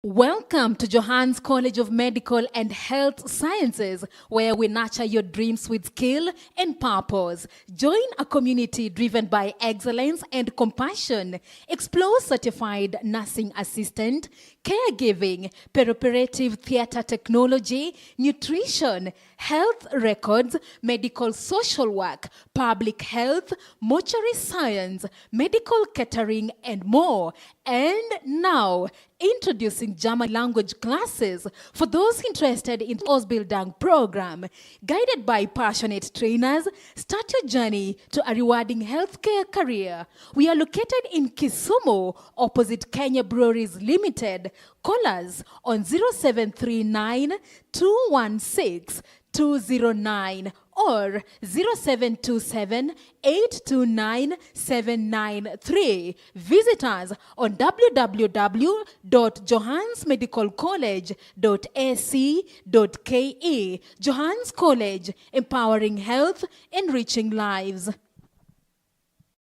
Welcome to Johannes College of Medical and Health Sciences, where we nurture your dreams with skill and purpose. Join a community driven by excellence and compassion. Explore certified nursing assistant, caregiving, perioperative theater technology, nutrition, health records, medical social work, public health, mortuary science, medical catering, and more. And now, introducing German language classes for those interested in Ausbildung program. Guided by passionate trainers, start your journey to a rewarding healthcare career. We are located in Kisumu, opposite Kenya Breweries Limited. Call us on 0739 216 209 or 0727 829 793. Visit us on www.johannesmedicalcollege.ac.ke. Johannes College, empowering health, enriching lives.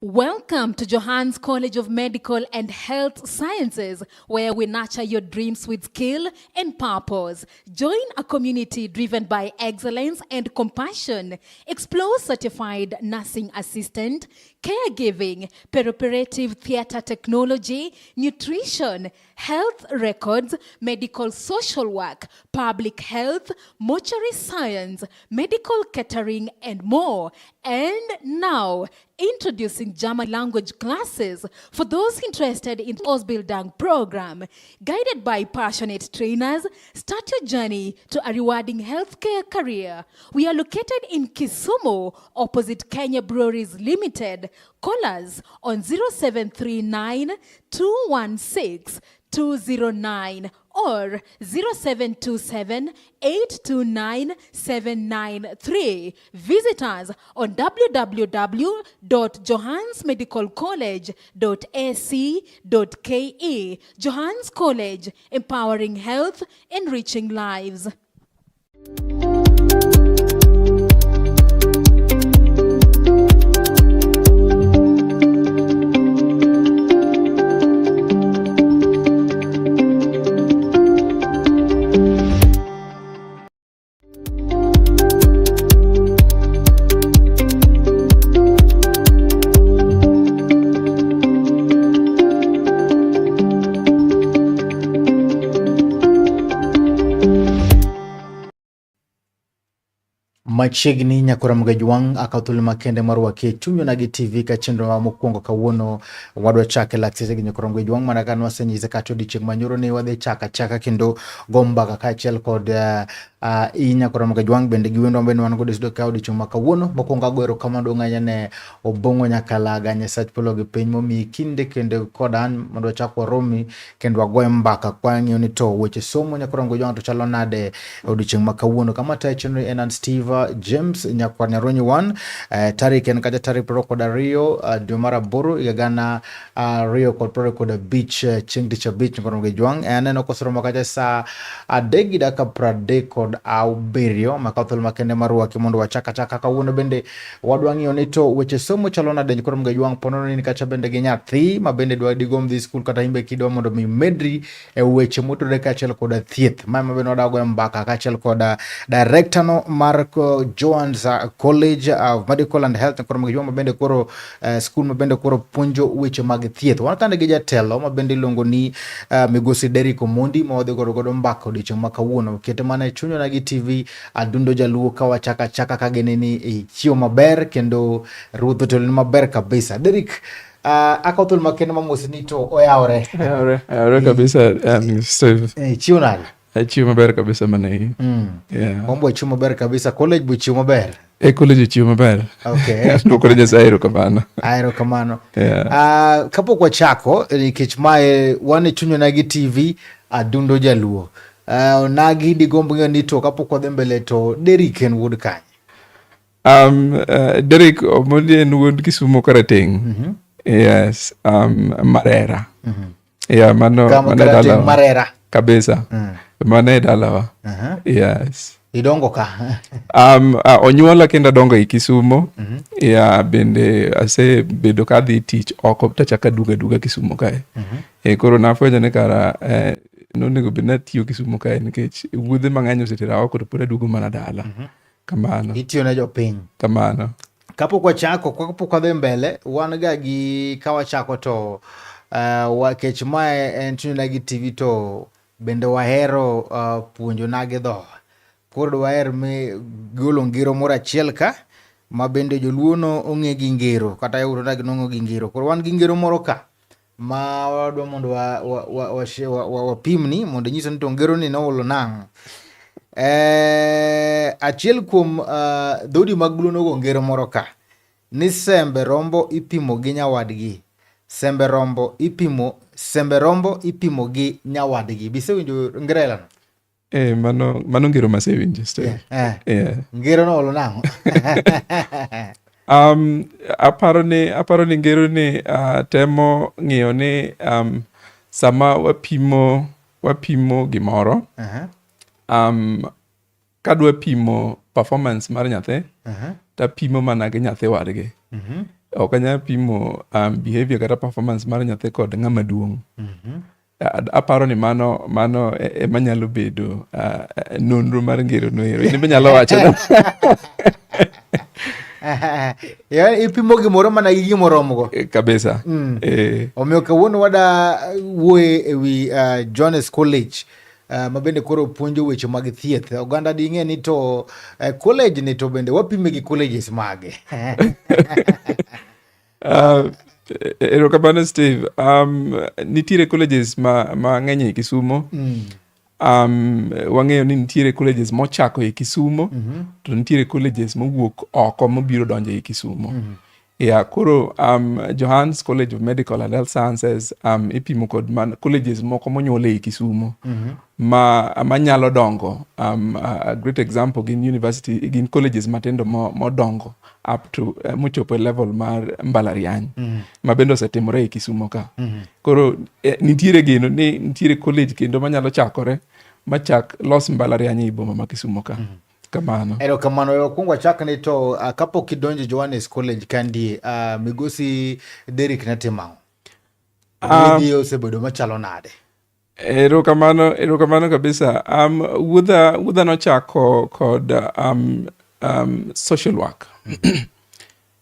Welcome to Johannes College of Medical and Health Sciences, where we nurture your dreams with skill and purpose. Join a community driven by excellence and compassion. Explore certified nursing assistant, caregiving, perioperative theater technology, nutrition, health records, medical social work, public health, mortuary science, medical catering, and more. And now, introducing German language classes for those interested in Ausbildung program. Guided by passionate trainers, start your journey to a rewarding healthcare career. We are located in Kisumu, opposite Kenya Breweries Limited. Call us on 0739 216 209 or 0727 829 793. Visit us on www.johannesmedicalcollege.ac.ke. Johannes College, empowering health, enriching lives. Machiegni nyakora Mgajwang' akaw thuolo makende mar rwaki e chuny Onagi TV ka chenro wa mokwongo kawuono wadwa chake lak sese gi nyakora Mgajwang' mana ka nwasenyise kata odiochieng' manyoro ni wadhi chaka chaka kendo go mbaka kaachiel kod in nyakora Mgajwang' bende gi wendwa bende wan godo e studio ka odiochieng' ma kawuono. Mokwongo ago erokamano duong' ahinya ne Obong'o Nyakalaga Nyasach polo gi piny momiyi kinde kendo kod an mondo wachak waromi kendo wagoye mbaka kwang'iyo ni to weche somo nyakora Mgajwang' to chalo nade odiochieng' ma kawuono. Kama tayo chenro en an Steve James nyakwar Nyaronyi 1 tarik en kacha tarik 22 dwe mar aboro higa 2025 chieng' tich abich nyakwar Mgajwang'. Aneno koseromo kacha saa 3:37 makawo thuolo makende mar rwaki mondo wachak achaka kawuono bende wadwa ng'iyo ni to weche somo chalo nade nyakwar Mgajwang' ponono ni kacha bende gi nyathi ma bende dwa digom dhi skul kata imbe kidwa mondo mi medri e weche motudore kaachiel koda thieth. Ma ema bende wadwa goyo mbaka kaachiel koda director no mar Joan's College of Medical and Health koro ma bende koro skul ma bende koro puonjo weche mag thieth. Wan kande gi jatelo ma bende iluongo ni Migosi Derrick Omondi ma wadhi godo godo mbaka odiochieng' ma kawuono. Kete mana e chuny Onagi TV Adundo Jaluo ka wachaka achaka ka gene ni ichiewo maber kendo ruoth oteloni maber kabisa. Derrick, akawo thuolo makende mamosi ni to oyawore. Oyawore, oyawore kabisa Steve. Ichiewo nade? Achiwo maber kabisa mana hii. Yeah. Ombo ichiewo maber kabisa. College bo ichiewo maber. E college ichiwo maber. Okay. Dwoko ne Nyasaye erokamano. Erokamano. Yeah. Kapok wachako nikech mae wan e chuny Onagi TV Adundo Jaluo. Onagi digomb ng'eyo ni to kapok wadhi mbele to Derrick en wuod kanye? Derrick Omondi en wuod Kisumo Karateng'. Yes, Marera. Yeah, mano mano e dalawa. Marera. Kabisa. Mano e dalawa. Yes. Idongo ka? Onyuola kendo adongo e Kisumo. Yeah, bende asebedo ka adhi tich oko tachako aduogo aduoga Kisumo kae. Koro nafwenyo ni kara Nonego bed ni atiyo Kisumo kae nikech wuodhe mang'eny osetera oko to pod aduogo mana dala. Kamano. Itiyo ne jopiny. Kamano. Kapok wachako, kapok wadhi mbele, wan ga gi ka wachako to wakech mae en Chuny TV to bende wahero puonjo nagi dhowa. Koro dwaher mi golo ngero moro achiel ka ma bende joluo no ong'e gi ngero kata yawuot onagi nong'e gi ngero. Koro wan gi ngero moro ka ma wadwa mondo wapimni mondo inyiswa ni to ngero ni noolo nang'o. Achiel kuom dhoudi mag Luo nogo ngero moro ka ni sembe rombo ipimo gi nyawadgi. Sembe rombo ipimo, sembe rombo ipimo gi nyawadgi. Bisewinjo ngero aila no? Mano ngero masewinjo, Steve. Yeah. Ngero no olo nang'o? Aparo ni ngero ni temo ng'iyo ni sama wapimo gimoro, kadwa pimo performance mar nyathi, tapimo mana gi nyathi wadgi. Ok anyal pimo behavior kata performance mar nyathi kod ng'ama duong'. Aparo ni mano ema nyalo bedo nonro mar ngero no ero. In be nyalo wacho no. Yeah, ipimo gimoro mana gi gimoromogo. Kabisa. Omiyo kawuono wada wuoye e wi Jones College ma bende koro puonjo weche mag thieth. Oganda ding'e ni to college ni to bende wapime gi colleges mage. Erokamano Steve. Nitiere colleges ma ng'eny e Kisumo. Wang'eyo ni nitiere colleges mochako e Kisumo, to nitiere colleges mowuok oko mobiro donjo e Kisumo. Yeah, koro Johannes College of Medical and Health Sciences ipimo kod man, colleges moko monyuol ei Kisumo ma nyalo dongo. A great example gin university, gin colleges matindo modongo up to mochopo e level mar mbalariany ma bende osetimore e Kisumo ka. Koro nitiere geno ni nitiere college kendo manyalo chakore machak los mbalariany ei boma ma Kisumo ka. Kamano. Erokamano. Wakwongo wachak ni to kapok idonjo Johannes College kandie, migosi Derrick ne timo ang'o? Wuodhi osebedo machalo nade? Erokamano, erokamano kabisa. Wuodha nochako kod social work.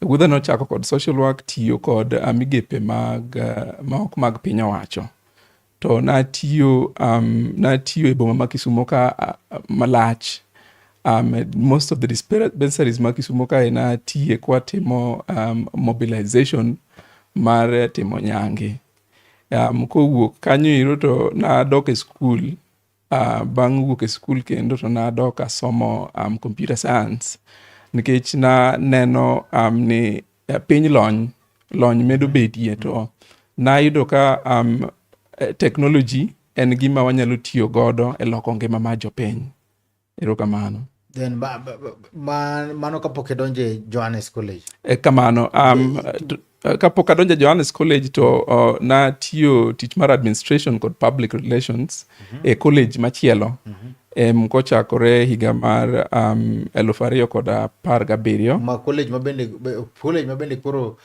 Wuodha nochako kod social work, tiyo kod migepe mag ma ok mag piny owacho. To natiyo e boma ma Kisumo ka malach. Most of the dispensaries ma Kisumo kae natiye kwatimo mobilization mar timo nyange. Kowuok kanyo ero to nadok e skul. Bang' wuok e skul kendo to nadok asomo computer science nikech naneno ni piny lony medo bedie to nayudo ka technology en gima wanyalo tiyo godo e loko ngima mar jopiny. Erokamano. Then mano kapok idonjo e Johannes College. Kamano. Kapok adonjo e Johannes College to natiyo tich mar administration kod public relations e college machielo kochakore higa mar 2017. Ma college ma bende koro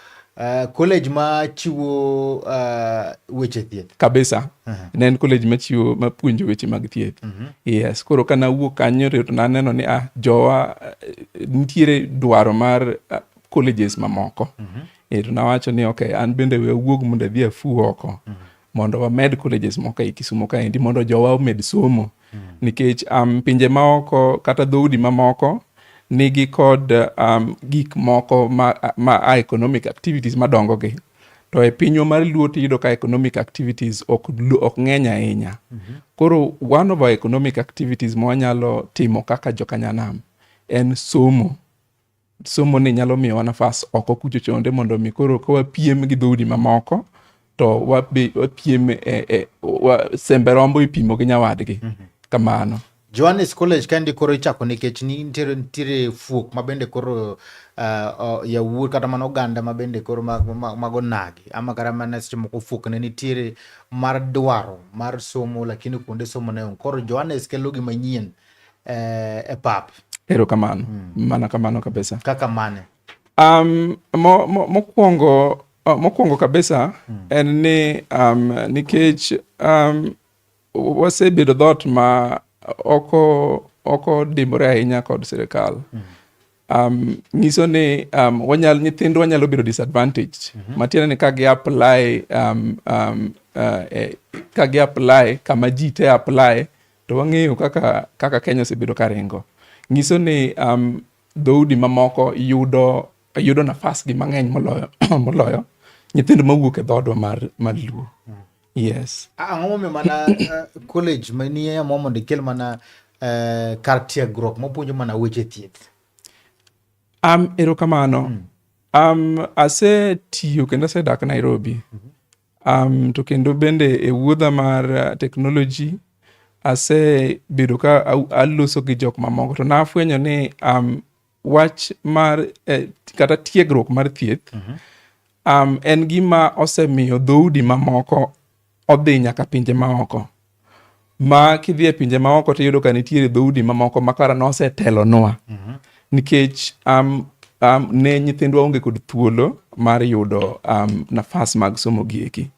college ma chiwo weche thieth. Kabisa. Ne en college machiwo mapuonjo weche mag thieth. Yes, koro ka nawuok kanyo to naneno ni jowa nitiere dwaro mar colleges mamoko. To nawacho ni okay, an bende we awuog mondo adhi afu oko mondo wamed colleges moko ei Kisumo kaendi mondo jowa omed somo. Nikech pinje maoko kata dhoudi mamoko nigi kod gik moko ma economic activities madongo gi. To e pinywa mar Luo tiyudo ka economic activities ok ng'eny ahinya. Koro one of our economic activities ma wanyalo timo kaka jokanyanam en somo. Somo ni nyalo miyowa nafas oko kucho chonde mondo mi koro ka wapiem gi dhoudi mamoko to wapiem e sembe rombo ipimo gi nyawadgi. Kamano. Johannes College kaendi koro ichako nikech nitiere fuok ma bende koro yawuot kata mana oganda ma bende koro mag onagi ama kata mana seche moko fuok ne nitiere mar dwaro mar somo, lakini kuonde somo ne onge. Koro Johannes kelo gima nyien e pap. Erokamano. Mana kamano kabisa. Kaka mane? Mokwongo kabisa en ni nikech Wasebedo dhoot ma oko dimbore ahinya kod sirikal. Nyiso ni wanyal, nyithindwa nyalo bedo disadvantage. Matiende ni ka gi apply ka gi apply kama ji te apply, to wang'eyo kaka Kenya osebedo ka ringo. Nyiso ni dhoudi mamoko yudo nafas gi mang'eny moloyo nyithindo mawuok e dhoodwa mar Luo. Yes. Ang'o momiyo mana college manie amo mondo ikel mana kar tiegruok mapuonjo mana weche thieth? Erokamano. Asetiyo kendo asedak Nairobi. To kendo bende e wuodha mar technology asebedo ka aloso gi jok mamoko, to nafwenyo ni wach mar kata tiegruok mar thieth en gima osemiyo dhoudi mamoko odhi nyaka pinje maoko. Ma kidhi e pinje maoko tiyudo ka nitiere dhoudi mamoko ma kara nosetelonwa. Nikech ne nyithindwa onge kod thuolo mar yudo nafas mag somo gieki.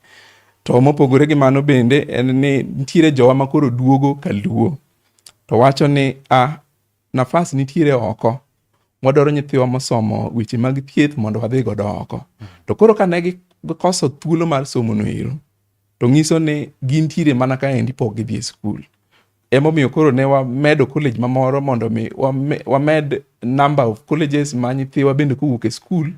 To mopogore gi mano bende en ni nitiere jowa ma koro duogo kaluo to wacho ni a nafas nitiere oko, wadwaro nyithiwa mosomo weche mag thieth mondo wadhi godo oko. To koro ka ne gikoso thuolo mar somo no ero, to nyiso ni gintiere mana kaendi pok gidhi e skul. Emomiyo koro ne wamedo college mamoro mondo mi wamed number of colleges ma nyithiwa bende kowuok e skul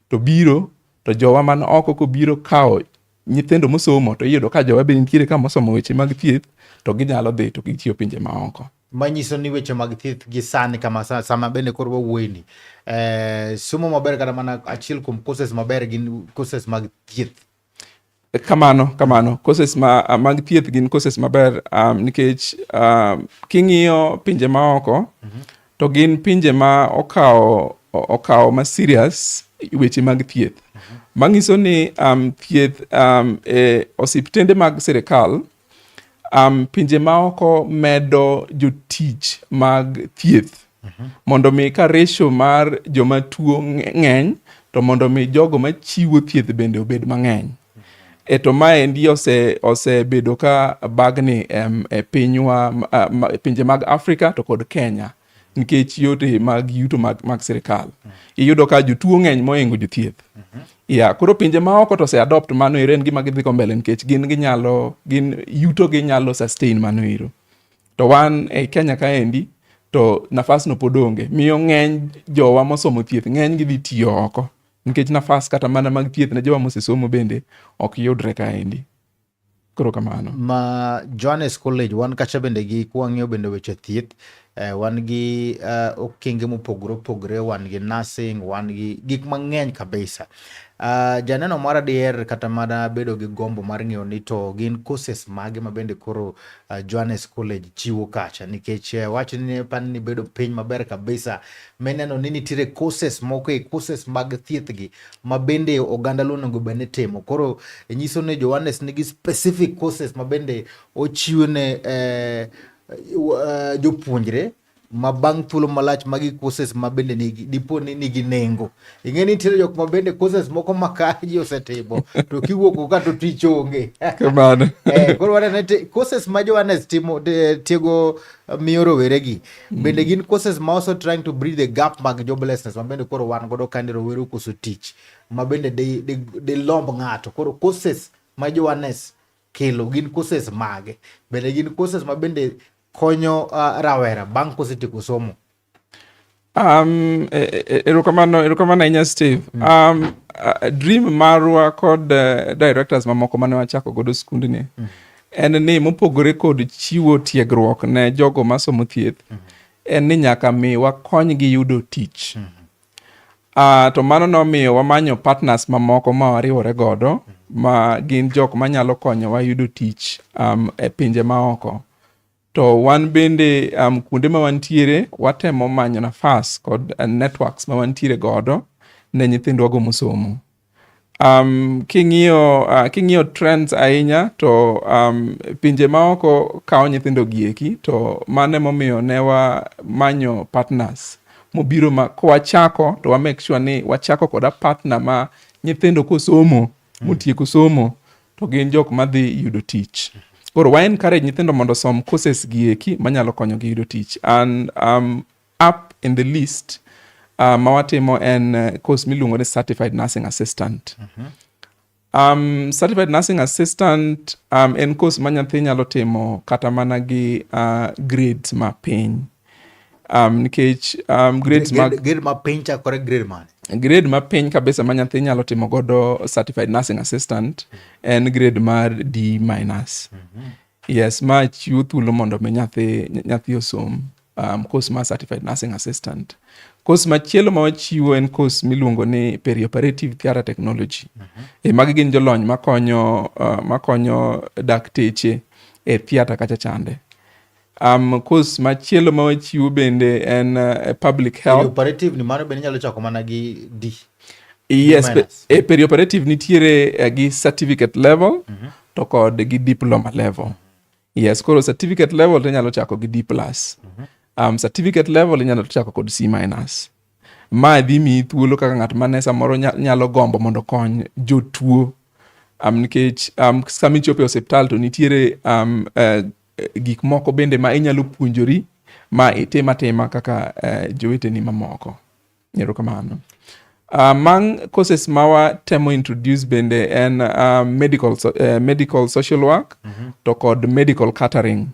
to biro, to jowa man oko kobiro kawo nyithindo mosomo, to iyudo ka jowa be nitiere ka mosomo weche mag thieth, to ginyalo dhi to gitiyo pinje maoko. Manyiso ni weche mag thieth gi sani kama sama bende koro wawuoyeni, somo maber kata mana achiel kuom courses maber gin courses mag thieth. Kamano courses mag thieth gin courses maber, nikech king'iyo pinje maoko to gin pinje ma okawo ma serious weche mag thieth. Manyiso ni thieth e osiptende mag sirikal, pinje maoko medo jotich mag thieth mondo mi ka ratio mar joma tuo ng'eny, to mondo mi jogo machiwo thieth bende obed mang'eny. E to maendi osebedo ka bagni e pinywa, pinje mag Afrika to kod Kenya, nikech yore mag yuto mag sirikal. Iyudo ka jotuo ng'eny mohingo jothieth. Ya, koro pinje maoko to ose adopt mano ero, en gima gidhi go mbele nikech gin ginyalo, gin yuto gi nyalo sustain mano ero. To wan e Kenya kaendi to nafas no pod onge. Miyo ng'eny jowa mosomo thieth ng'eny gidhi tiyo oko nikech nafas kata mana mag thieth ne jowa mosesomo bende ok yudre kaendi. Koro kamano. Ma Johannes College wan kacha bende gi kwang'iyo bende weche thieth, wan gi okenge mopogore opogore, wan gi nursing, wan gi gik mang'eny kabisa. Janeno mar adier kata mana bedo gi gombo mar ng'eyo ni to gin courses mage ma bende koro Johannes College chiwo kacha, nikech wach ni pan ni bedo piny maber kabisa mineno ni nitiere courses moko e courses mag thieth gi ma bende oganda luo onego bed ni timo. Koro nyiso ni Johannes nigi specific courses ma bende ochiwo ne jopuonjre ma bang' thuolo malach magi courses ma bende nigi dipo ni nigi nengo. Ing'e ni nitiere jok ma bende courses moko ma ka ji osetimo to kiwuok ka to tich onge. Kamano. Koro waneno ni courses ma Johannes timo tiego miyo rowere gi bende gin courses ma also trying to bridge the gap mag joblessness ma bende koro wan godo kani rowere okoso tich ma bende de lomb ng'ato. Koro courses ma Johannes kelo gin courses mage? Bende gin courses ma bende konyo rawera bang' kosetieko somo? Erokamano ahinya, Steve. Dream marwa kod directors mamoko mane wachako godo skundni en ni mopogore kod chiwo tiegruok ne jogo masomo thieth, en ni nyaka mi wakonygi yudo tich. To mano nomiyo wamanyo partners mamoko ma wariwore godo, ma gin jok manyalo konyowa yudo tich e pinje maoko. To wan bende kuonde ma wantiere watemo manyo nafas kod networks ma wantiere godo ne nyithindwago mosomo. King'iyo trends ahinya to pinje maoko kawo nyithindo gieki, to mano emomiyo ne wamanyo partners mobiro ma kwachako to wa make sure ni wachako koda partner ma nyithindo kosomo motieko somo to gin jok madhi yudo tich. Koro wa encourage nyithindo mondo osom courses gi eki manyalo konyogi yudo tich. And up in the list ma watimo en course miluongo ni Certified Nursing Assistant. Certified Nursing Assistant en course ma nyathi nyalo timo kata mana gi grades ma piny. Nikech grades mag Grade ma piny chakore grade mane? Grade ma piny kabisa ma nyathi nyalo timo godo Certified Nursing Assistant en grade mar D minus. Yes, ma chiwo thuolo mondo mi nyathi osom course mar Certified Nursing Assistant. Course machielo ma wachiwo en course miluongo ni Perioperative Theatre Technology. Magi gin jolony makonyo dakteche e theatre kacha chande. Course machielo ma wachiwo bende en public health. Perioperative ni mano bende inyalo chako mana gi D? Yes, Minus. Perioperative nitiere gi certificate level to kod gi diploma level. Yes, koro certificate level to inyalo chako gi D plus. Certificate level inyalo chako kod C minus. Ma dhi miyi thuolo kaka ng'at mane samoro nyalo gombo mondo okony jotuo. Nikech sama ichopo e osiptal to nitiere gik moko bende ma inyalo puonjori ma itim atima kaka joweteni mamoko. Erokamano. Mang courses ma watemo introduce bende en medical social work to kod medical catering.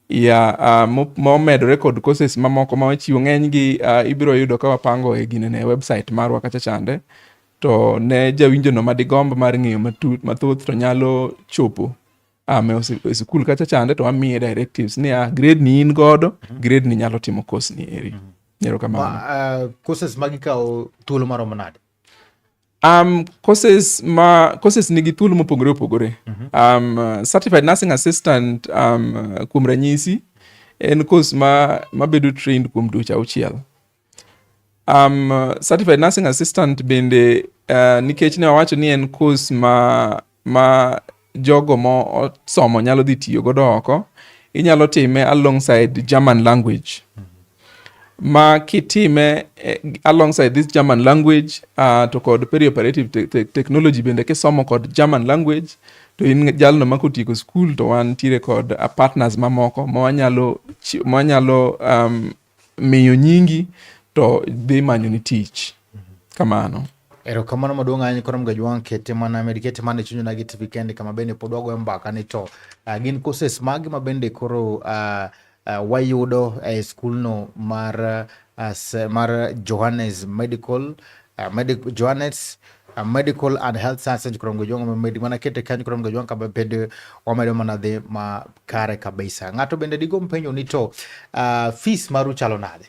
Yeah, momedore kod courses mamoko ma wachiwo ng'eny gi ibiro yudo ka wapango e ginene website marwa kacha chande. To ne jawinjo no madigomb mar ng'eyo matut mathoth to nyalo chopo e sikul kacha chande to wamiye directives ni grade ni in godo, grade ni nyalo timo course ni eri. Erokamano. Courses magi kawo thuolo maromo nade? Courses nigi thuolo mopogore opogore. Certified Nursing Assistant kuom ranyisi en course ma bedo trained kuom dweche 6. Certified Nursing Assistant bende nikech ne wawacho ni en course ma jogo mosomo nyalo dhi tiyo godo oko, inyalo time alongside German language. Ma kitime alongside this German language to kod perioperative technology bende kisomo kod German language to in jalno ma kotieko school to wantiere kod partners mamoko ma wanyalo miyo nyingi to dhi manyo ni tich. Kamano. Erokamano maduong' ahinya koro Mgajwang' kete mana med kete mana e chuny gi TV kende kama bende pod wagoyo mbaka ni to gin courses mage ma bende koro wayudo e skulno mar Johannes Johannes Medical and Health Sciences. Koro Mgajwang' med mana kete kanyo. Koro Mgajwang' kama bende wamedo mana dhi ma kare kabisa. Ng'ato bende digomb penjo ni to fees maru chalo nade?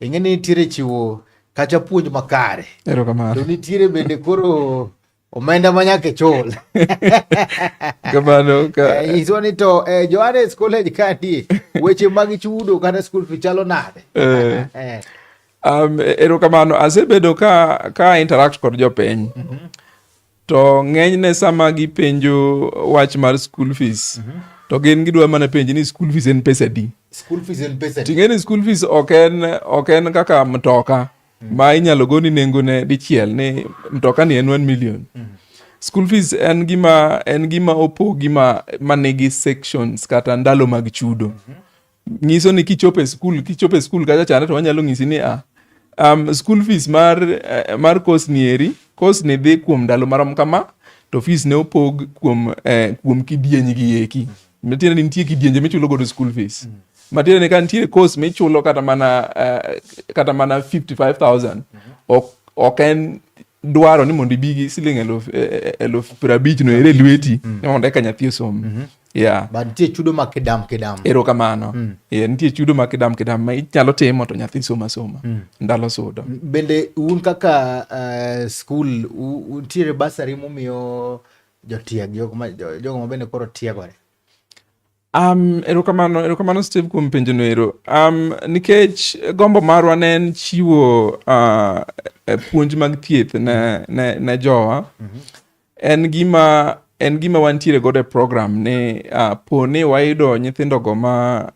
Ing'e ni nitiere chiwo kacha puonj makare. Erokamano. To nitiere bende koro omenda ma nyaka ichul. Kamano ka Nyiswa ni to Johannes College kanie weche mag chudo kata school fee chalo nade? Erokamano. Asebedo ka interact kod jopiny. To ng'enyne sama gipenjo wach mar school fees, to gin gidwa mana penjo ni school fees en pesa adi. School fees en pesa adi? Ting'e ni school fees ok en kaka mtoka ma inyalo goni nengone dichiel ni mtoka ni en 1 million. School fees en gima opogi ma nigi sections kata ndalo mag chudo. Nyiso ni kichopo e skul kacha chande to wanyalo ng'isi ni school fees mar course ni eri, course ni dhi kuom ndalo marom kama to fees ne opog kuom kidieny gi eki. Matiende ni nitie kidienje michulo godo school fees. Matiende ni ka nitiere course michulo kata mana 55,000, ok en dwaro ni mondo ibi gi siling 50,000 no ere lweti mondo eka nyathi osom. Yeah. But nitie chudo ma kidam kidam. Erokamano. Yeah, nitie chudo ma kidam kidam ma inyalo timo to nyathi somo asoma ndalo sudo. Bende un kaka school nitiere bursary mumiyo jotieg jogo ma bende koro tiegore? Erokamano Steve kuom penjo no ero. Nikech gombo marwa ne en chiwo puonj mag thieth ne jowa. En gima wantiere godo e program ni po ni wayudo nyithindo go ma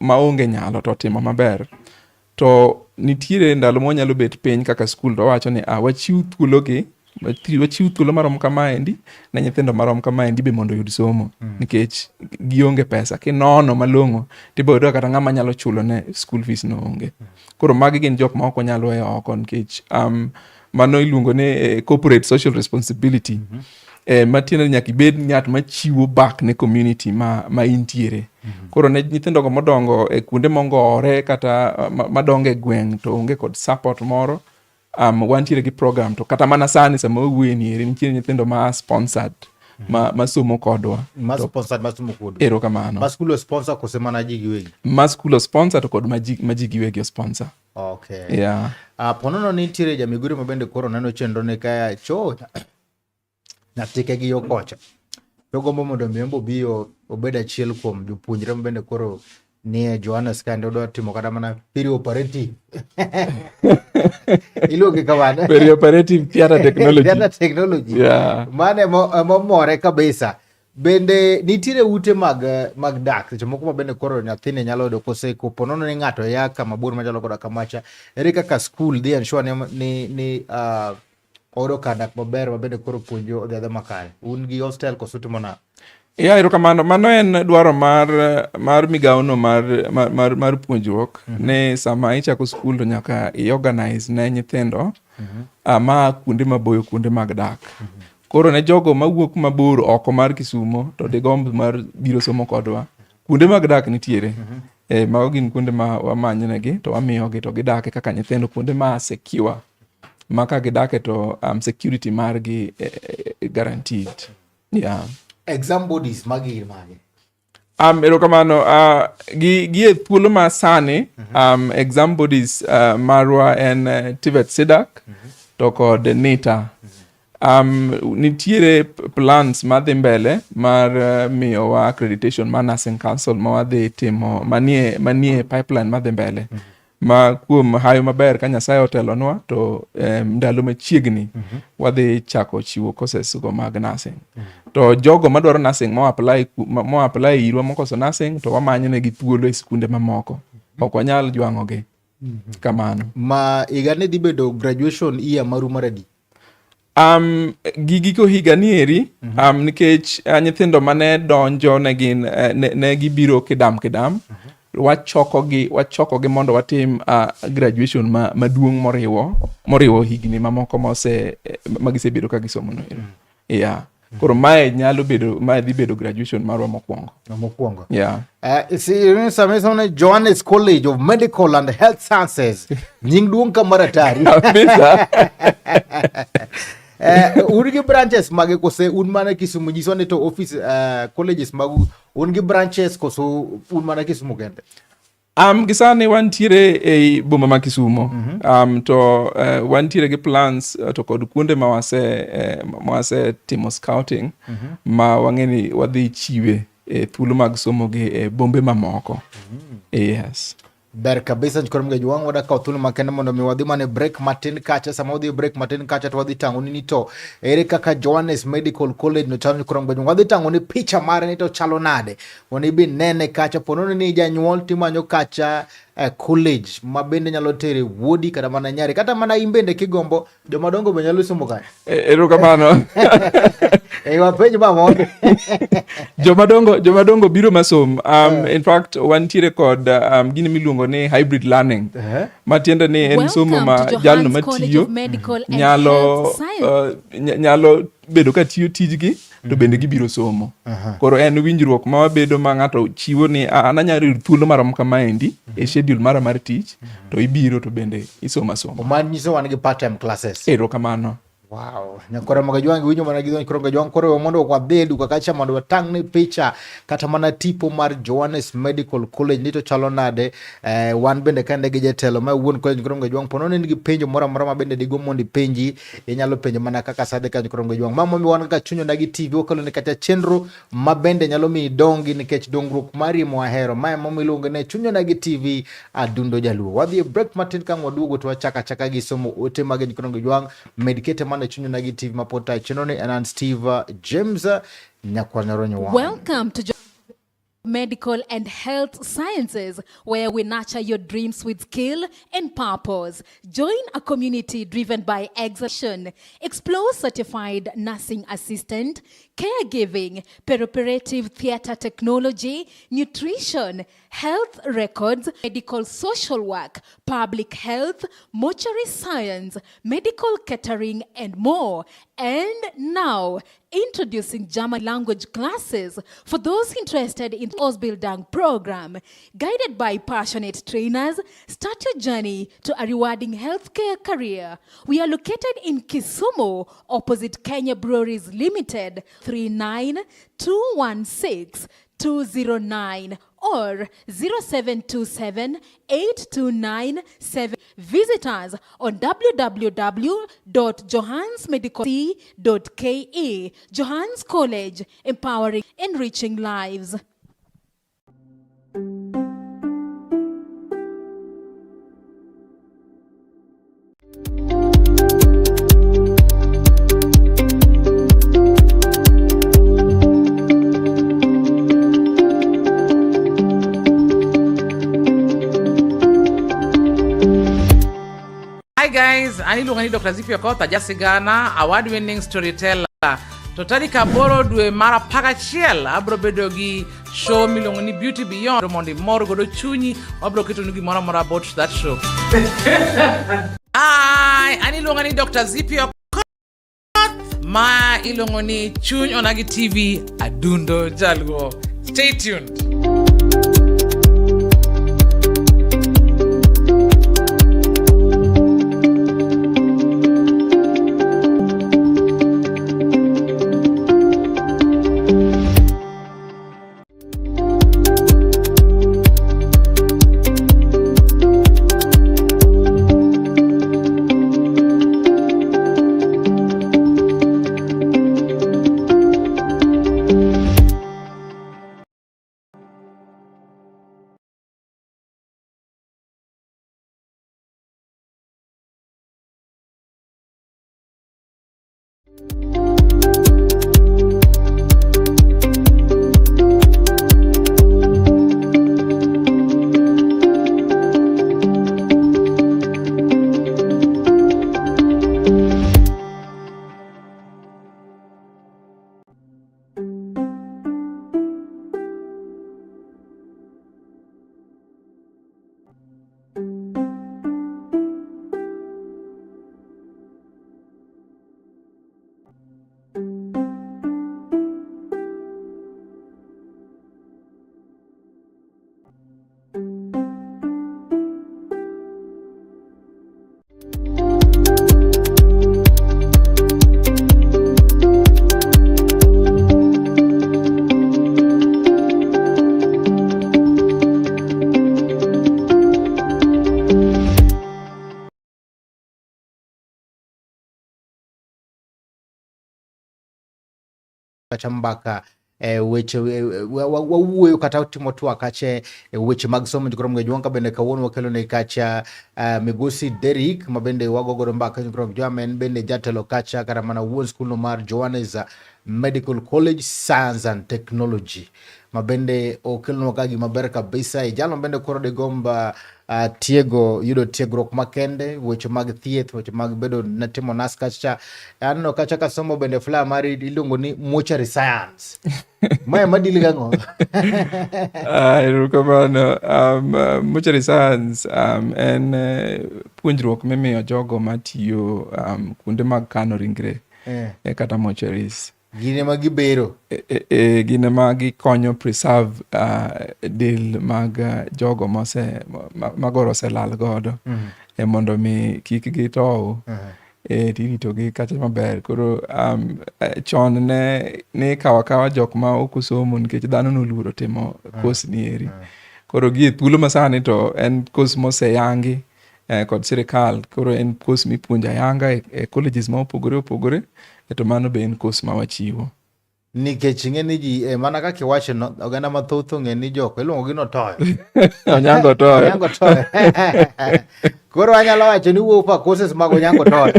onge nyalo to otimo maber. To nitiere ndalo ma wanyalo bet piny kaka skul to wawacho ni wachiw thuolo gi. Wachiw thuolo marom kamaendi ne nyithindo marom kamaendi be mondo oyud somo nikech gionge pesa. Kinono malong'o tibo yudo kata ng'ama nyalo chulo ne school fees no onge. Koro magi gin jok ma ok wanyal weyo oko nikech mano iluongo ni corporate social responsibility. Matiende ni nyaka ibed ng'at machiwo back ne community ma intiere. Koro ne nyithindo go modongo e kuonde mongowore kata madongo e gweng' to onge kod support moro, wantiere gi program to kata mana sani sama wawuoye ni eri nitiere nyithindo ma sponsored ma somo kodwa. Ma sponsored ma somo kodu? Erokamano. Ma school sponsor kose mana ji giwegi? Ma school sponsor to kod ma ji giwegi o sponsor. Okay. Yeah. Ponono nitiere jamiguri ma bende koro neno chenro ne ka cho nyathike gi yo kocha to gombo mondo mi embo obi obed achiel kuom jopuonjre ma bende koro nie Johannes kande odwa timo kata mana perioperative iluonge kamano. Perioperative theater technology. Theater technology. Yeah. Mano emomore kabisa. Bende nitiere ute mag dak seche moko ma bende koro nyathini nyalo yudo kose kopo nono ni ng'ato ya kama bor machalo koda kamacha, ere kaka school dhi ensure ni oyudo kar dak maber ma bende koro puonjo odhi adhi makare? Un gi hostel koso utimo nang'o? Ya, erokamano. Mano en dwaro mar migawono mar puonjruok ni sama ichako skul to nyaka i-organize ne nyithindo ma kuonde maboyo kuonde mag dak. Koro ne jogo mawuok mabor oko mar Kisumo to digomb mar biro somo kodwa, kuonde mag dak nitiere. Mago gin kuonde ma wamanyo negi to wamiyogi to gidake kaka nyithindo, kuonde ma secure ma ka gidake to security margi guaranteed. Yeah. Exam bodies magi gin mage? Erokamano. Gi e thuolo ma sani, exam bodies marwa en TVET SIDAC to kod NITA. Nitiere plans madhi mbele mar miyowa accreditation mar Nursing Council ma wadhi timo manie pipeline madhi mbele. Ma kuom hayo maber ka Nyasaye otelonwa to ndalo machiegni wadhi chako chiwo courses go mag nursing. To jogo madwaro nursing mo apply irwa mokoso nursing to wamanyo negi thuolo e skunde mamoko. Ok wanyal jwang'ogi. Kamano. Ma higa ni dhi bedo graduation year maru mar adi? Gi giko higa ni eri, nikech nyithindo mane donjo ne gin ne gibiro kidam kidam, wachokogi mondo watim graduation maduong' moriwo higni mamoko magisebedo ka gisomo no ero. Yeah. Koro mae nyalo bedo, mae dhi bedo graduation marwa mokwongo. Mokwongo. Yeah. Si, sama isomo ne Johannes College of Medical and Health Sciences, nying duong' ka mar atari. Kabisa. Un gi branches mage kose un mana Kisumu? Nyiswa ni to office colleges magu un gi branches koso un mana Kisumu kende? Gi sani wantiere ei boma ma Kisumo. To wantiere gi plans to kod kuonde ma wase timo scouting ma wang'e ni wadhi chiwe e thuolo mag somo gi e bombe mamoko. Yes. Ber kabisa nyikoro mga jwang' wada kawo thuolo makende mondo mi wadhi mana e break matin kacha. Sama wadhi e break matin kacha to wadhi tang'oni ni to ere kaka Johannes Medical College no chalo. Nyikoro mga jwang', wadhi tang'oni picha mare ni to chalo nade mondo ibi nene kacha. Po nono ni janyuol timanyo kacha college ma bende nyalo tere wuodi kata mana nyari kata mana in bende kigombo, jomadongo be nyalo somo kanyo. Erokamano. Wapenj ma mondo Jomadongo biro masom. In fact, wantiere kod gini miluongo ni hybrid learning. Matiende ni en somo ma jalno matiyo nyalo bedo ka tiyo tijgi to bende gibiro somo. Koro en winjruok ma wabedo ma ng'ato chiwo ni an anyalo yudo thuolo marom kamaendi e schedule mara mar tich to ibiro to bende isomo asoma. Man nyiso wan gi part time classes. Erokamano. Wow. Nyakora Magajwang' winjo mana gi dho Gajwang'. Koro mondo wadhi e duka kacha mondo watang' ne picha kata mana tipo mar Johannes Medical College ni to chalo nade. Wan bende kande gi jatelo ma wuon college Nyakora Magajwang', po nono in gi penjo moro amora ma bende digo mondo ipenji, inyalo penjo mana kaka sadhe ka Nyakora Magajwang'. Ma momiyo wan kaka Chuny Onagi TV wakelo ne kacha chenro ma bende nyalo miyi dongi nikech dongruok mari ema wahero. Ma ema iluongo ne Chuny Onagi TV, Adundo Jaluo. Wadhi e break matin, ka waduogo to wachako achaka gi somo ote mag Nyakora Magajwang'. Med kete mana e Chuny Onagi TV ma pod tayo chenro ni en an Steve James Nyakwar Nyaronyo. Welcome to Medical and Health Sciences, where we nurture your dreams with skill and purpose. Join a community driven by exertion. Explore certified nursing assistant, caregiving, perioperative theater technology, nutrition, health records, medical social work, public health, mortuary science, medical catering, and more. And now, introducing German language classes for those interested in Ausbildung program. Guided by passionate trainers, start your journey to a rewarding healthcare career. We are located in Kisumu, opposite Kenya Breweries Limited, 39216 209 or 0727 829 7. Visit us on www.johansmedical.ke. Johans College, empowering, enriching lives. Hi guys, an iluonga ni Dr. Zippy Okoth, ajasigana, award winning storyteller. To tarik 8 dwe mar 11 abro bedo gi show miluongo ni Beauty Beyond mondo imor godo chunyi, wabro ketonu gimoro amora about that show. Hi, an iluonga ni Dr. Zippy Okoth, ma iluongo ni Chuny Onagi TV, Adundo Jaluo. Stay tuned. Kacha mbaka weche wawuoyo kata timo twak kache weche mag somo jokrom ga bende kawuono wakelo ne kacha migosi Derrick ma bende wago godo mbaka jokrom jwang en bende jatelo kacha kata mana wuon skul no mar Johannes Medical College Science and Technology ma bende okelonwa ka gima ber kabisa e jalo bende koro digomba tiego yudo tiegruok makende weche mag thieth weche mag bedo na timo nas kacha aneno kacha kasomo bende flyer mari iluongo ni mortuary science mae madili gang'o. Erokamano. Mortuary science en puonjruok mimiyo jogo matiyo kuonde mag kano ringre kata mortuaries. Gin ema gibero. Gin ema gikonyo preserve del mag jogo mose magoro oselal godo mondo mi kik gitow tiritogi kacha maber. Koro chon ne ikawo akawa jok ma ok osomo nikech dhano noluoro timo course ni eri. Koro gi e thuolo masani to en course moseyangi kod sirikal. Koro en course mipuonjo ayanga e colleges ma opogore opogore to mano be en course ma wachiwo. Nikech ing'e ni ji eh, mana kaka iwacho no, oganda mathoth ong'e ni jok iluongo gi notoyo. Onyango Toyo. Onyango Toyo. Koro anyalo wacho ni wuok pa courses mag Onyango Toyo.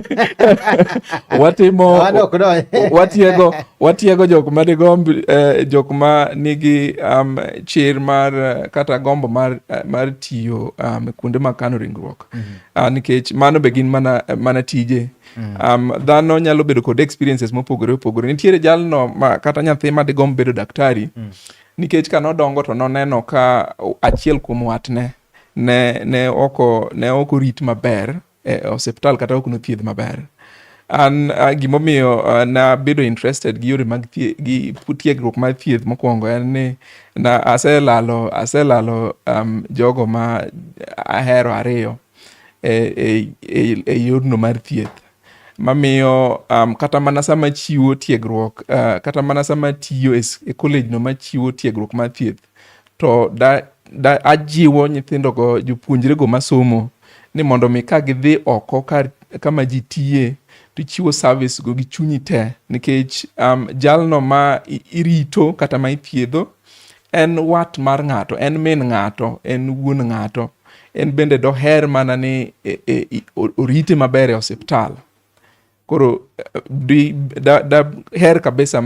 Watimo Mano ok donj. watiego jok ma digomb jok ma nigi chir mar kata gombo mar tiyo kuonde mag kano ringruok. Nikech mano be gin mana tije. Dhano nyalo bedo kod experiences mopogore opogore. Nitiere jalno ma kata nyathi ma digomb bedo daktari nikech ka nodongo to noneno ka achiel kuom watne ne ok orit maber e osiptal kata ok nothiedh maber. An gimomiyo nabedo interested gi yore mag gi tiegruok mar thieth mokwongo en ni na aselalo jogo ma ahero ariyo e yorno mar thieth mamiyo kata mana sama chiwo tiegruok kata mana sama tiyo e college no machiwo tiegruok mar thieth to da ajiwo nyithindogo, jopuonjrego masomo ni mondo mi ka gidhi oko kar kama ji tiye to ichiwo service go gi chunyi te nikech jalno ma irito kata ma ithiedho en wat mar ng'ato, en min ng'ato, en wuon ng'ato, en bende doher mana ni orite maber e osiptal. Koro da her kabisa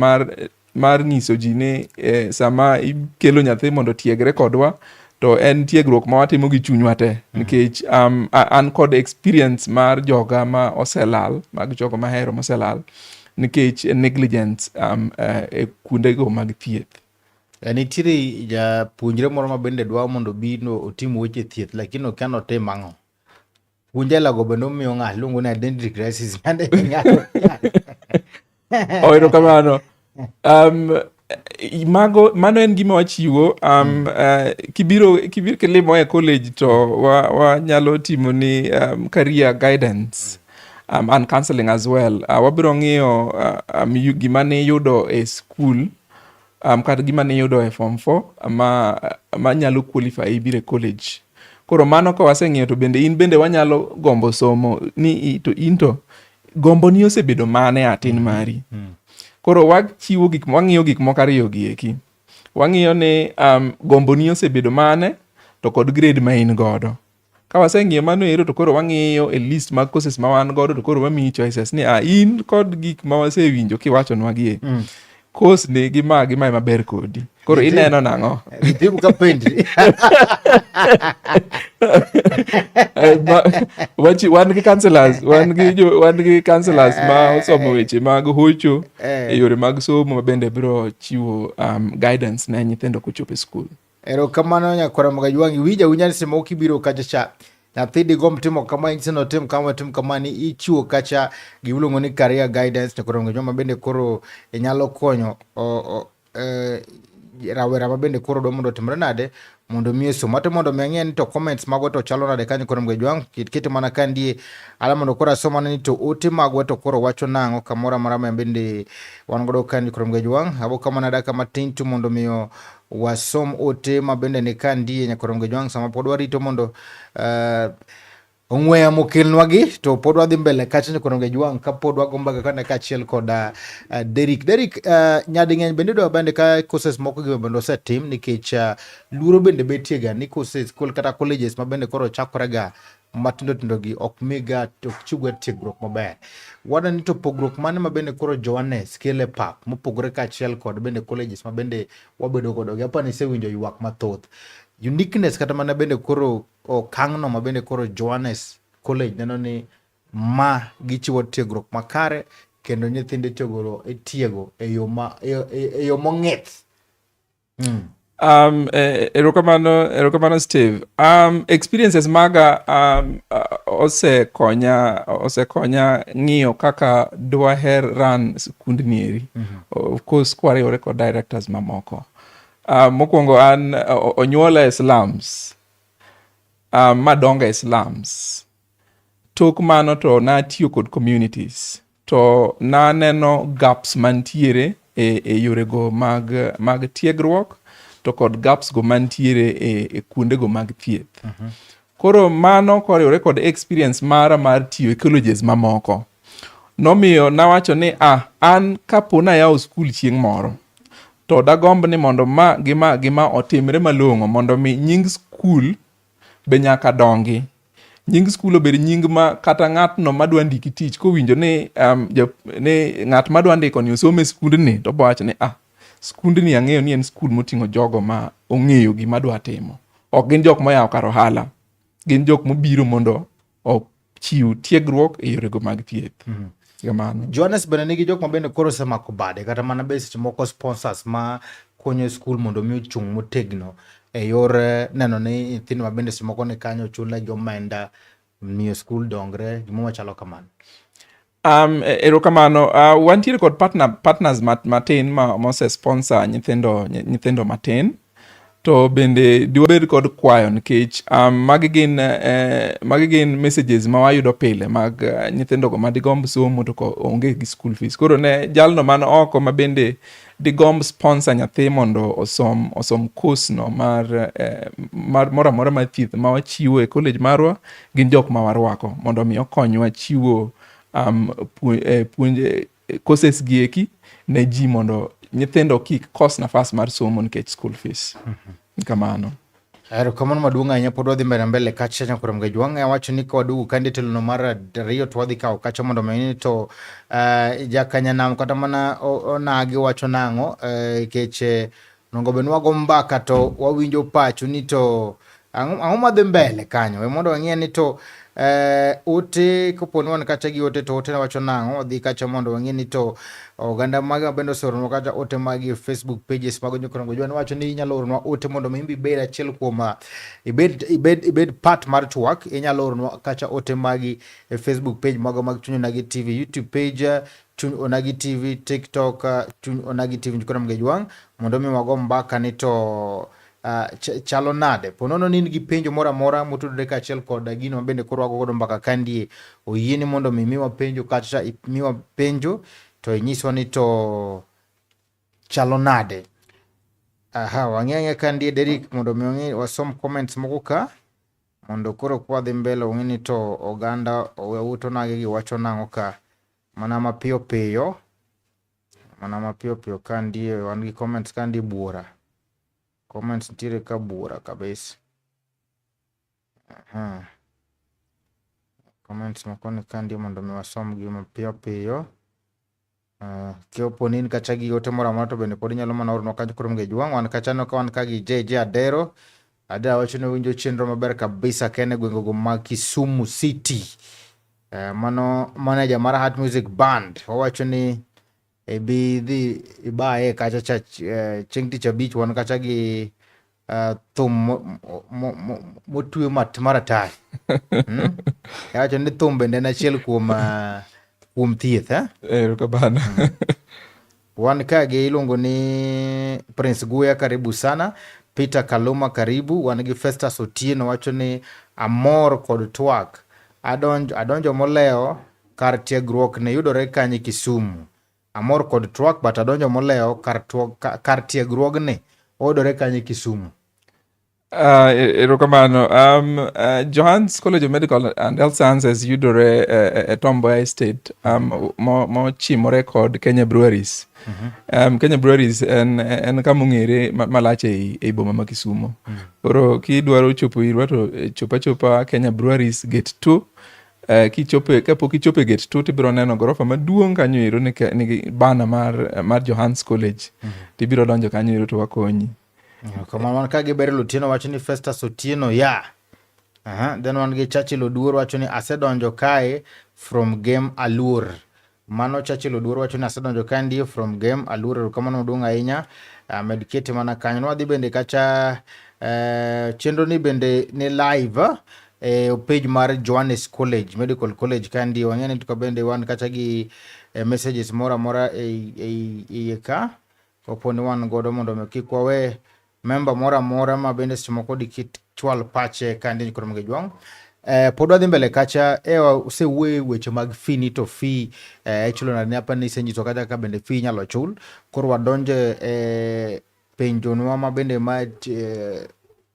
mar nyiso ji ni sama ikelo nyathi mondo otiegre kodwa to en tiegruok ma watimo gi chunywa te nikech an kod experience mar joga ma oselal, mag jogo mahero moselal nikech negligence e kuondego mag thieth. Nitiere japuonjre moro ma bende dwa mondo obi no otim weche thieth lakini okia notim ang'o. Puonj aila go bende omiyo ng'ato iluongo ni identity crisis. Oh, erokamano. Mano en gima wachiwo. Kibiro kilimo e college to wanyalo timo ni career guidance and counseling as well. Wabiro ng'iyo gima ne iyudo e school kata gima ne iyudo e form 4 ma nyalo qualify biro e college. Koro mano ka waseng'iyo to bende in bende wanyalo gombo somo ni to in to gombo ni osebedo mane a tin mari. Koro wachiwo gik, wang'iyo gik moko ariyo gi eki. Wang'iyo ni gombo ni osebedo mane to kod grade ma in godo. Ka waseng'iyo mano ero to koro wang'iyo e list mag courses ma wan godo to koro wamiyi choices ni in kod gik ma wasewinjo kiwachonwa gi e. Course ni gi ma gi ma ema ber kodi. Koro ineno nang'o? Itimo ka penjri. Wan gi counselors, wan gi counselors ma osomo weche mag hocho e yore mag somo ma bende biro chiwo guidance ne nyithindo kochopo e school. Erokamano nyakwara Magajwangi, iwinjo awinja ni seche moko kibiro kacha cha nyathi digomb timo kama, inyise ni otim kama, otim kama, ni ichiwo kacha gimiluongo ni career guidance nyakwara Magajwangi ma bende koro inyalo konyo rawera ma bende koro dwa mondo otimre nade mondo mi osom. Ate mondo mi ang'e ni to comments magwa to chalo nade kanyo koro Magajwangi, kete mana ka ndie ala mondo koro asoma ni to ote magwa to koro wacho nang'o kamoro amora ma bende wan godo kanyo koro Magajwangi. Abo kama nada kama tin to mondo miyo wasom ote ma bende ni ka ndie nyakwar Magajwangi sama pod warito mondo ong'we yamo okelnwa gi to pod wadhi mbele kacha nyakwar Magajwangi ka pod wago mbaka kane kaachiel kod Derrick. Derrick, nyading'eny bende idwa bende ka courses moko gi bende osetim nikech luoro bende betie ga ni courses kata colleges ma bende koro chakore ga matindo tindo gi ok miga ok chiwga tiegruok maber. Waneno ni to pogruok mane ma bende koro Johannes kelo e pap mopogore kaachiel kod bende colleges ma bende wabedo godo gi. Apani isewinjo ywak mathoth. Uniqueness kata mana bende koro okang'no ma bende koro Johannes College neno ni ma gichiwo tiegruok makare kendo nyithindo itiego e yo ma e yo mong'ith. Erokamano Steve. Experiences maga osekonya ng'iyo kaka dwaher run skundni eri. Of course, kwariwore kod directors mamoko. Mokwongo an onyuola e slums. Madongo e slums. Tok mano to natiyo kod communities. To naneno gaps mantiere e yorego mag tiegruok to kod gaps go mantiere e kuondego mag thieth. Koro mano koriwore kod experience mara mar tiyo e colleges mamoko. Nomiyo nawacho ni an kapo nayawo skul chieng' moro to dagomb ni mondo ma gi ma gi ma otimre malong'o mondo mi nying skul be nyaka dongi. Nying skul obed nying ma kata ng'atno madwa ndiki tich kowinjo ni, ni ng'at madwa ndiko ni osomo e skundni to obo wacho ni skundni ang'eyo ni en skul moting'o jogo ma ong'eyo gima dwa timo. Ok gin jok moyawo kar ohala, gin jok mobiro mondo ochiw tiegruok e yorego mag thieth. Kamano. Johannes bende nigi jok ma bende koro osemako bade kata mana be seche moko sponsors ma konyo skul mondo mi ochung' motegno e yor neno ni nyithindo ma bende seche moko ni kanyo ochulnegi omenda miyo skul dongre gimoro machalo kamano. Erokamano. Wantiere kod partners matin ma mose sponsor nyithindo matin. To bende diwabed kod kwayo nikech magi gin messages ma wayudo pile mag nyithindo go madigomb somo to onge gi school fees. Koro ne jalno man oko ma bende digomb sponsor nyathi mondo osom course no mar moro amora mar thieth ma wachiwo e college marwa, gin jok ma warwako mondo mi okonywa chiwo puonj courses gi eki ne ji mondo nyithindo kik kos nafas mar somo nikech school fees. Kamano. Erokamano maduong' ahinya, pod wadhi mbele mbele kacha nyakoro Mgejwang'. Awacho ni kawaduogo kandi telono mar ariyo to wadhi kawo kacha mondo mi ni to jakanyanam kata mana onagi wacho nang'o nikech onego bed ni wago mbaka to wawinjo pachu ni to ang'o madhi mbele kanyo. We mondo wang'e ni to ote kopo ni wan kacha gi ote to ote wacho nang'o, wadhi kacha mondo wang'e ni to oganda mage ma bende oseoronwa kacha ote magi e Facebook pages mag Nyakoro Mgejwang'. Wacho ni inyalo oronwa ote mondo mi ibed achiel kuom ibed part mar twak. Inyalo oronwa kacha ote magi e Facebook page mago mag Chuny Onagi TV, YouTube page Chuny Onagi TV, TikTok Chuny Onagi TV Nyakoro Mgejwang', mondo mi wago mbaka ni to chalo nade. Po nono ni in gi penjo moro amora motudore kaachiel kod gino ma bende koro wago godo mbaka kandie, oyieni mondo mi miwa penjo kata miwa penjo to inyiswa ni to chalo nade. Aha, wang'e ang'e kandie Derrick mondo mi wang'e wasom comments moko ka mondo koro kwadhi mbele wang'e ni to oganda owuto nage gi wacho nang'o ka mana mapiyo piyo, mana mapiyo piyo kandie wan gi comments kandie buora. Comments nitiere ka buora kabisa. Aha. Comments moko ni kandie mondo mi wasom gi mapiyo piyo. Kopo ni in kacha gi ote moro amora to bende pod inyalo mana oronwa kanyo koro Mgejwang'. Wan kacha no ka wan ka gi JJ Adero. Adero wacho ni owinjo chenro maber kabisa kene gwengego mag Kisumu City. Mano manager mar Heart Music Band owacho ni ibi dhi ibaye kacha cha chieng' tich abich wan kacha gi thum motwe maratari. Awacho ni thum bende en achiel kuom kuom thieth. Erokamano. Wan ka gi iluongo ni Prince Guya, karibu sana. Peter Kaluma karibu. Wan gi Festus Otieno wacho ni amor kod twak. Adonjo molewo kar tiegruok ne yudore kanye Kisumu. Amor kod twak but adonjo molewo kar tiegruogni oyudore kanye Kisumu. Erokamano. Johannes College of Medical and Health Sciences yudore e Tom Mboya Estate mochimore kod Kenya Breweries. Kenya Breweries en kama ong'ere malach ei boma ma Kisumu. Koro kidwaro chopo irwa to chopa chopa Kenya Breweries Gate 2. Kapok ichopo e Gate 2 tibiro neno gorofa maduong' kanyo ero nigi banner mar Johannes College. Tibiro donjo kanyo ero to wakonyi. Kamano wan ka gi Beryl Otieno wacho ni Festus Otieno ya. Aha, then wan gi Churchill Oduor wacho ni asedonjo kae from game Aluor. Mano Churchill Oduor wacho ni asedonjo kae ndiyo from game Aluor. Erokamano maduong' ahinya. Med kete mana kanyo. Nwadhi bende kacha chenro ni bende ni live e page mar Johannes College, Medical College ka ndiyo. Wang'e ni to bende wan kacha gi messages moro amora e iye ka. Kapo ni wan godo mondo mi kik wawe member moro amora ma bende seche moko dikit chwal pache ka ndi koro Mgejwang'. Pod wadhi mbele kacha osewuoye weche mag fee ni to fee ichulo nade apa ni isenyiso kacha ka bende fee inyalo chul. Koro wadonje penjonwa ma bende ma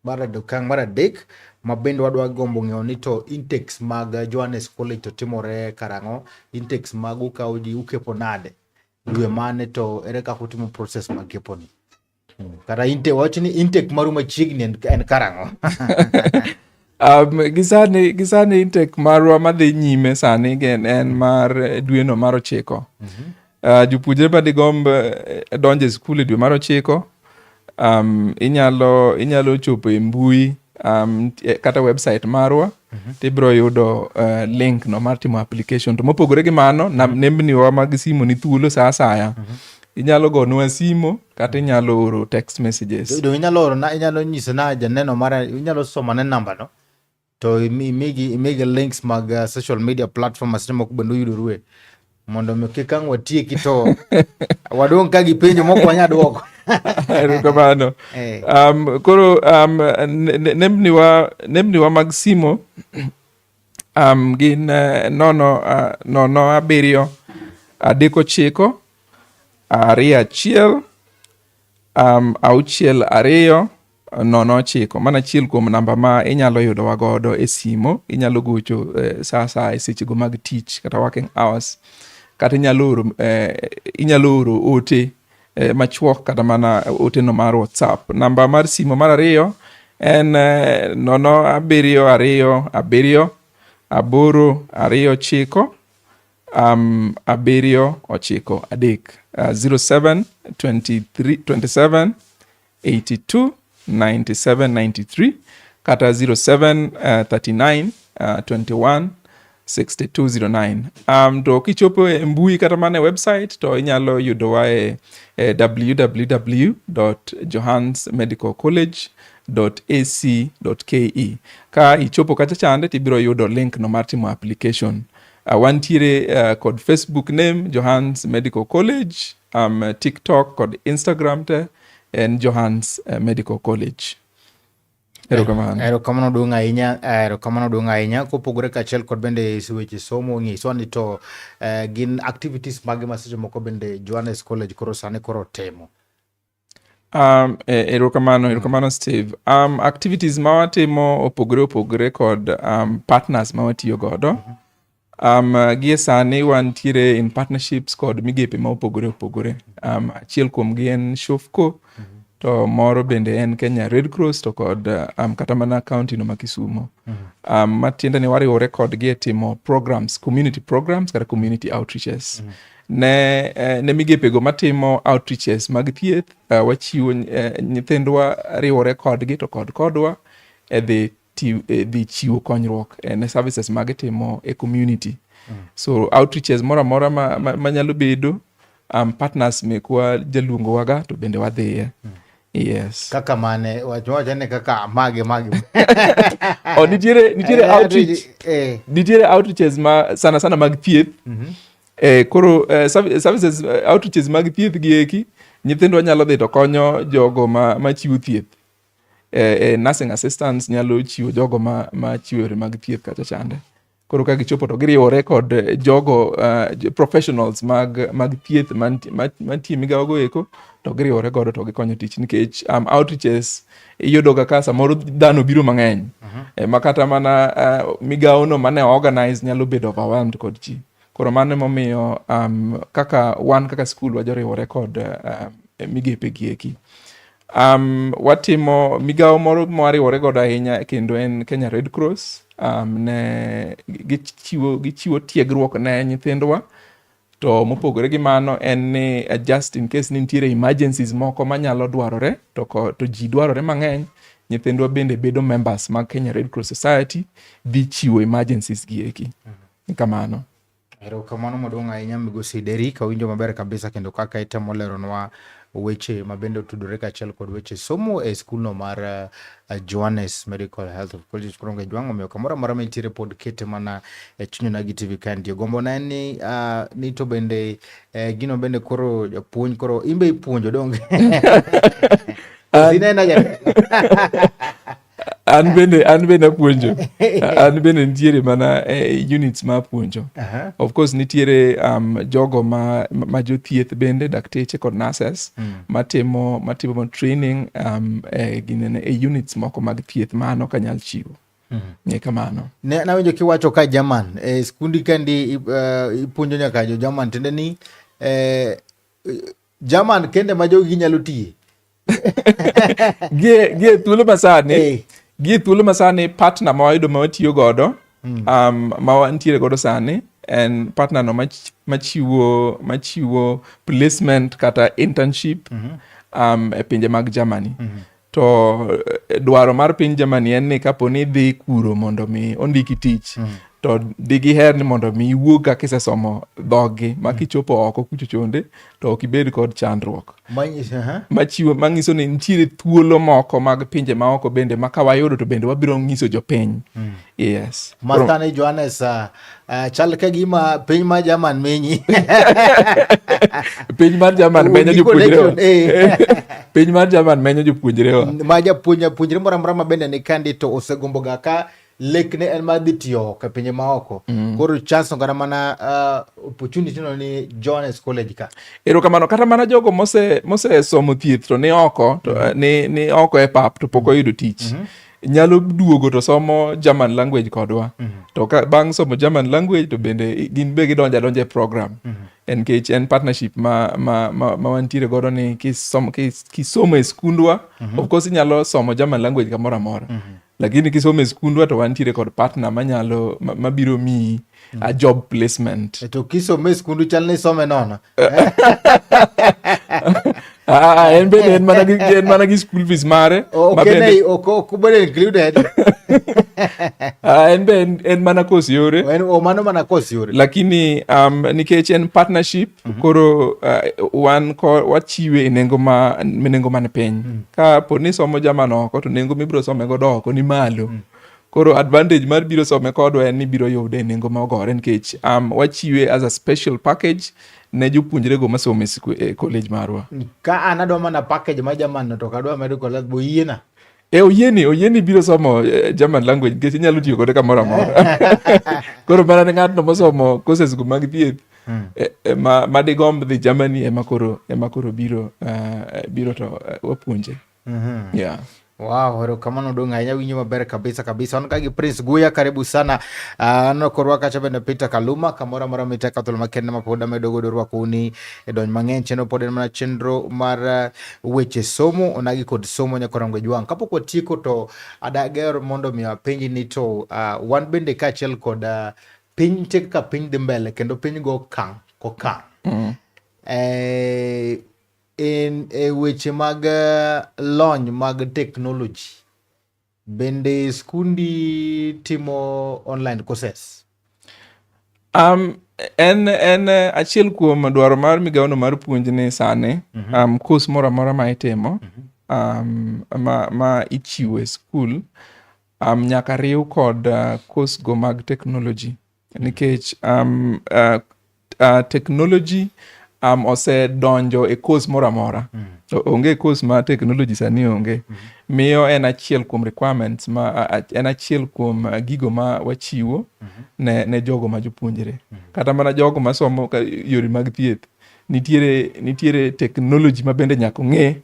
Mar okang' mar adek ma bende wadwa gombo ng'eyo ni to intakes mag Johannes College to timore karang'o, intakes mag ukawo ji ukepo nade, dwe mane to ere kaka utimo process mag kepo ni? Kata intake, wach ni intake maru machiegni en karang'o? Gisani intake marwa madhi nyime sani gen en mar dweno mar 9. Jopuonjre madigomb donjo e skul e dwe mar 9, inyalo chopo e mbui, kata website marwa, tibiro yudo link no mar timo application. To mopogore gi mano, nembni wa mag simo ni thuolo sa asaya. Inyalo gonwa simo kata inyalo oro text messages. Do inyalo oro na, inyalo nyiso na janeno mara, inyalo somo ne namba no to imigi links mag social media platform ma seche moko bende uyudorue mondo mi kik ang' watieki to wadong' ka gi penjo mok wanyal duoko. Erokamano. Koro nembni wa mag simo gin 0 0 7 3 9 2 1 6 2 0 9. Mano achiel kuom namba ma inyalo yudowa godo e simo. Inyalo gocho sa asaya e sechego mag tich kata working hours, kata inyalo oro ote machuok kata mana ote no mar WhatsApp. Namba mar simo mar ariyo en 0 7 2 7 8 2 9 7 9 3, 07 23 27 82 97 93 kata 07 39 21 6209. To kichopo e mbui kata mana e website to inyalo yudowa e www.johansmedicalcollege.ac.ke. Ka ichopo kacha chande tibiro yudo link no mar timo application. Wantiere kod Facebook name Johans Medical College, TikTok kod Instagram te en Johans Medical College. Erokamano. Erokamano duong' ahinya, erokamano duong' ahinya. Kopogore kaachiel kod bende weche somo, nyiswa ni to gin activities mage ma seche moko bende Johannes College koro sani koro timo? Erokamano, erokamano Steve. Activities ma watimo opogore opogore kod partners ma watiyo godo. Gie sani wantiere in partnerships kod migepe ma opogore opogore. Achiel kuomgi en Shofco, to moro bende en Kenya Red Cross to kod kata mana county no ma Kisumo. Matiende ni wariwore kodgi e timo programs, community programs kata community outreaches. Ne migepego matimo outreaches mag thieth, wachiwo nyithindwa riwore kodgi to kod kodwa e dhi chiwo konyruok ne services magitimo e community. So outreaches moro amora manyalo bedo, partners mekwa jaluongowaga to bende wadhiye. Yes. Kaka mane? Wach wachane kaka mage. Oh, nitiere outreach. Nitiere outreaches ma sana sana mag thieth. Koro services, outreaches mag thieth gi eki nyithindwa nyalo dhi to konyo jogo ma chiwo thieth. Nursing assistants nyalo chiwo jogo ma chiwo yore mag thieth kacha chande. Koro ka gichopo to giriwore kod jogo, professionals mag thieth mantie migawo go eko to giriwore godo to gikonyo tich nikech outreaches iyudo ga ka samoro dhano biro mang'eny ma kata mana migawo no mane organize nyalo bedo overwhelmed kod ji. Koro mano emomiyo kaka wan kaka skul wajoriwore kod migepe gi eki. Watimo migawo moro mwariwore godo ahinya kendo en Kenya Red Cross. Ne gichiwo tiegruok ne nyithindwa to mopogore gi mano en ni just in case ni nitiere emergencies moko manyalo dwarore to ji dwarore mang'eny, nyithindwa bende bedo members mag Kenya Red Cross Society dhi chiwo emergencies gi eki. Kamano. Erokamano maduong' ahinya migosi Derrick, awinjo maber kabisa kendo kaka itemo leronwa weche mabende otudore kaachiel kod weche somo e skulno mar Johannes Medical Health of College Kurongo Jwang'. Omiyo kamoro amora ma intiere pod kete mana e chuny Onagi TV ka nitie. Gombo na en ni to bende gino bende koro japuonj koro in be ipuonjo donge? Inena jatelo. An bende apuonjo, an bende nitiere mana units ma apuonjo. Of course nitiere jogo ma jothieth bende, dakteche kod nurses matimo training ginene, e units moko mag thieth ma an ok anyal chiwo. E kamano. Ne nawinjo kiwacho ka German e skundi kendi, ipuonjo nyaka jo German, tiende ni German kende ma jogi nyalo tiye. Gie thuolo masani, gie thuolo masani partner ma wayudo ma watiyo godo, ma wantiere godo sani en partner no machiwo placement kata internship e pinje mag Germany. To dwaro mar piny Germany en ni kapo ni idhi kuro mondo mi ondiki tich, to digiher ni mondo mi iwuog kaka isesomo dhoggi, ma kichopo oko kucho chonde to ok ibed kod chandruok. Manyiso, aha. Machiwo manyiso ni nitiere thuolo moko mag pinje maoko bende ma ka wayudo to bende wabiro nyiso jopiny. Yes. Mastani Johannes, chal ka gima piny ma German menyi. Piny mar German menyo Gi jopuonjrewa. connection, eh. Piny mar German menyo jopuonjrewa. Ma japuonjre moro amora ma bende ni kandi to osegombo ga ka lekne en mar dhi tiyo oko e pinje maoko. Koro chance no kata mana opportunity no ni Johannes College ka. Erokamano. Kata mana jogo mose somo thieth to ni oko to, ni oko e pap to pok oyudo tich, nyalo duogo to somo German language kodwa. To ka bang' somo German language to bende gin be gidonjo adonja e program. En nikech en partnership ma wantiere godo ni kisomo e skundwa, of course inyalo somo German language kamoro amora. Lakini kisomo e skundwa to wantiere kod partner manyalo mabiro miyi a job placement. E to kisome e skundu chal ni isome nono. Ah, en bende en mana gi school fees mare. Ma bende Ok obedo included. Ah, en be en mana course yore. En o mano mana course yore. Lakini nikech en partnership, koro wan ko wachiwe e nengo man piny. Ka po ni somo German oko to nengo mibiro some godo oko ni malo. Koro advantage mar biro some kodwa en ni biro yude e nengo ma ogore nikech wachiwe as a special package ne jopuonjrego masomo e college marwa. Ka an adwa mana package ma German no to ok adwa medical health, bo yiena? E oyieni biro somo German language nikech inyalo tiyo kode kamoro amora. Koro mana ne ng'atno mosomo courses go mag thieth ma digomb dhi Germany ema koro biro to wapuonje. Yeah. Wow, erokamano dong' ahinya, winjo maber kabisa kabisa. Wan ka gi Prince Guya, karibu sana. Aneno korwa kacha bende Peter Kaluma, kamoro amora miteka thuolo makende ma pod amedo godo rwakouni e donj mang'eny. Chenro pod en mana chenro mar weche somo, onagi kod somo nyakora Jwang'. Kapok watieko to adager mondo mi apenji ni to wan bende kaachiel kod piny nitie kaka piny dhi mbele kendo piny go okang' kokang'. En e weche mag lony mag technology, bende skundi timo online courses? En achiel kuom dwaro mar migawono mar puonj ni sani course moro amora ma itimo ma ichiwo e skul nyaka riw kod course go mag technology nikech technology osedonjo e course moro amora. Onge course ma technology sani onge. Miyo en achiel kuom requirements ma en achiel kuom gigo ma wachiwo ne jogo ma jopuonjre. Kata mana jogo masomo yore mag thieth, nitiere technology ma bende nyaka ong'e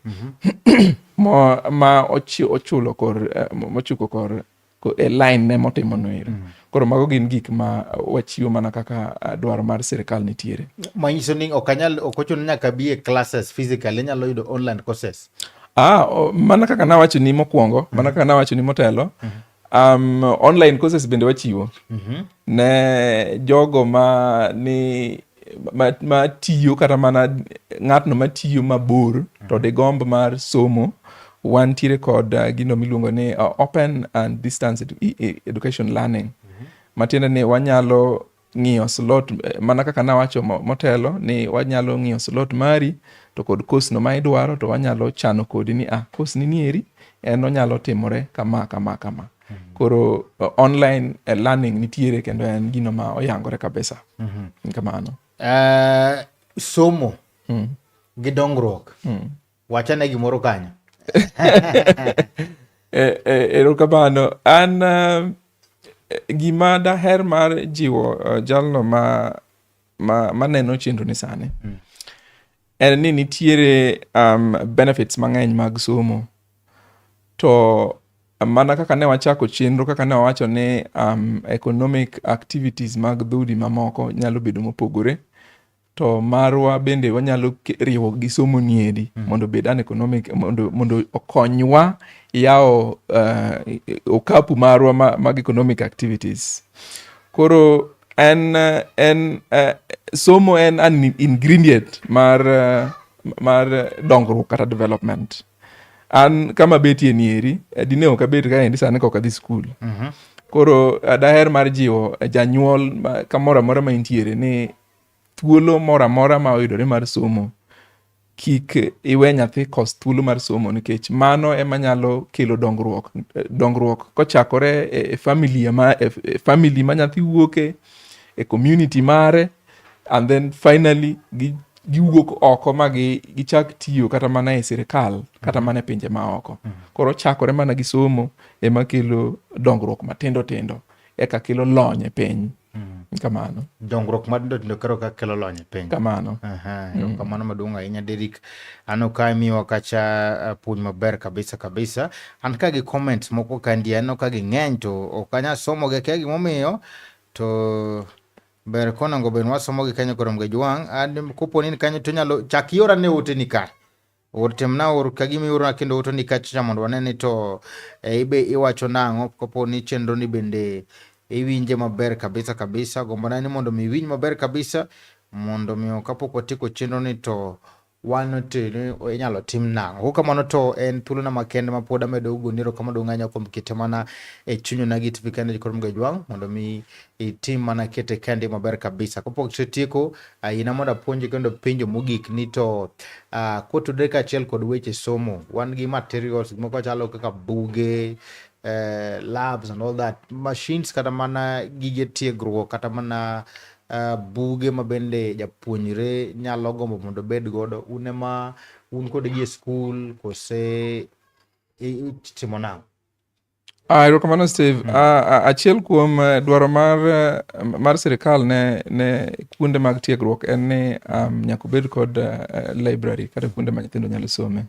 ma ochulo kor mochuko kor e line ne motimo no ero. Koro mago gin gik ma wachiwo mana kaka dwaro mar sirikal nitiere. Manyiso ni ok anyal, ok ochuno nyaka bi e classes physically, inyalo yudo online courses. Ah, mana kaka nawacho ni mokwongo, mana kaka nawacho ni motelo, online courses bende wachiwo ne jogo ma ni ma tiyo kata mana ng'atno matiyo mabor to digomb mar somo, wantiere kod gino miluongo ni open and distance education learning. Matiende ni wanyalo ng'iyo slot mana kaka nawacho motelo ni wanyalo ng'iyo slot mari to kod course no ma idwaro to wanyalo chano kodi ni course ni nieri en onyalo timore kama kama kama. Koro online learning nitiere kendo en gino ma oyangore kabisa. Kamano. Somo gi dongruok. Wachane gimoro kanyo. Erokamano. An gima daher mar jiwo jalno ma maneno chenro ni sani en ni nitiere benefits mang'eny mag somo. To mana kaka ne wachako chenro, kaka ne wawacho ni economic activities mag dhoudi mamoko nyalo bedo mopogore, to marwa bende wanyalo riwo gi somo nieri mondo obed an economic mondo okonywa yawo okapu marwa mag economic activities. Koro en somo en an ingredient mar dongruok kata development. An kama betie nieri, dine ok abet kaendi sani kok adhi skul. Koro daher mar jiwo janyuol kamoro amora ma intiere ni thuolo moro amora ma oyudore mar somo, kik iwe nyathi kos thuolo mar somo, nikech mano ema nyalo kelo dongruok. Dongruok kochakore e family ma nyathi wuoke, e community mare, and then finally giwuok oko ma gichak tiyo kata mana e sirikal kata mana e pinje maoko. Koro ochakore mana gi somo ema kelo dongruok matindo tindo, eka kelo lony e piny. Kamano. Dongruok matindo tindo koro ka kelo lony e piny. Kamano. Aha, erokamano maduong' ahinya, Derrick. Ano ka imiyowa kacha puonj maber kabisa kabisa. An ka gi comments moko ka ndie, aneno ka ging'eny to ok anyal somogi, akia gimomiyo, to ber konego bed ni wasomogi kanyo koro Mgejwang'. An kopo ni in kanyo to inyalo chak iora ne oteni ka. Or timna or ka gima iorona kendo otoni kacha mondo wane ni to ibe iwacho nang'o kapo ni chenro ni bende iwinje maber kabisa kabisa. Gombona ni mondo mi iwinj maber kabisa mondo miyo kapok watieko chenro ni to wan to inyalo tim nang'o. Kamano to en thuolona makende ma pod amedo goni erokamano maduong' ahinya kuom kete mana e chuny Onagi TV kende kod Mgejwang' mondo mi itim mana kete kendi maber kabisa. Kapok tieko, yiena mondo apuonji kendo penjo mogik ni to kotudore kaachiel kod weche somo, wan gi materials moko chalo kaka buge, labs and all that, machines, kata mana gige tiegruok, kata mana buge ma bende japuonjre nyalo gombo mondo obed godo. Un ema un kodgi e skul kose itimo nang'o? Erokamano, Steve. Achiel kuom dwaro mar sirikal ne kuonde mag tiegruok en ni nyaka obed kod library kata kuonde ma nyithindo nyalo some.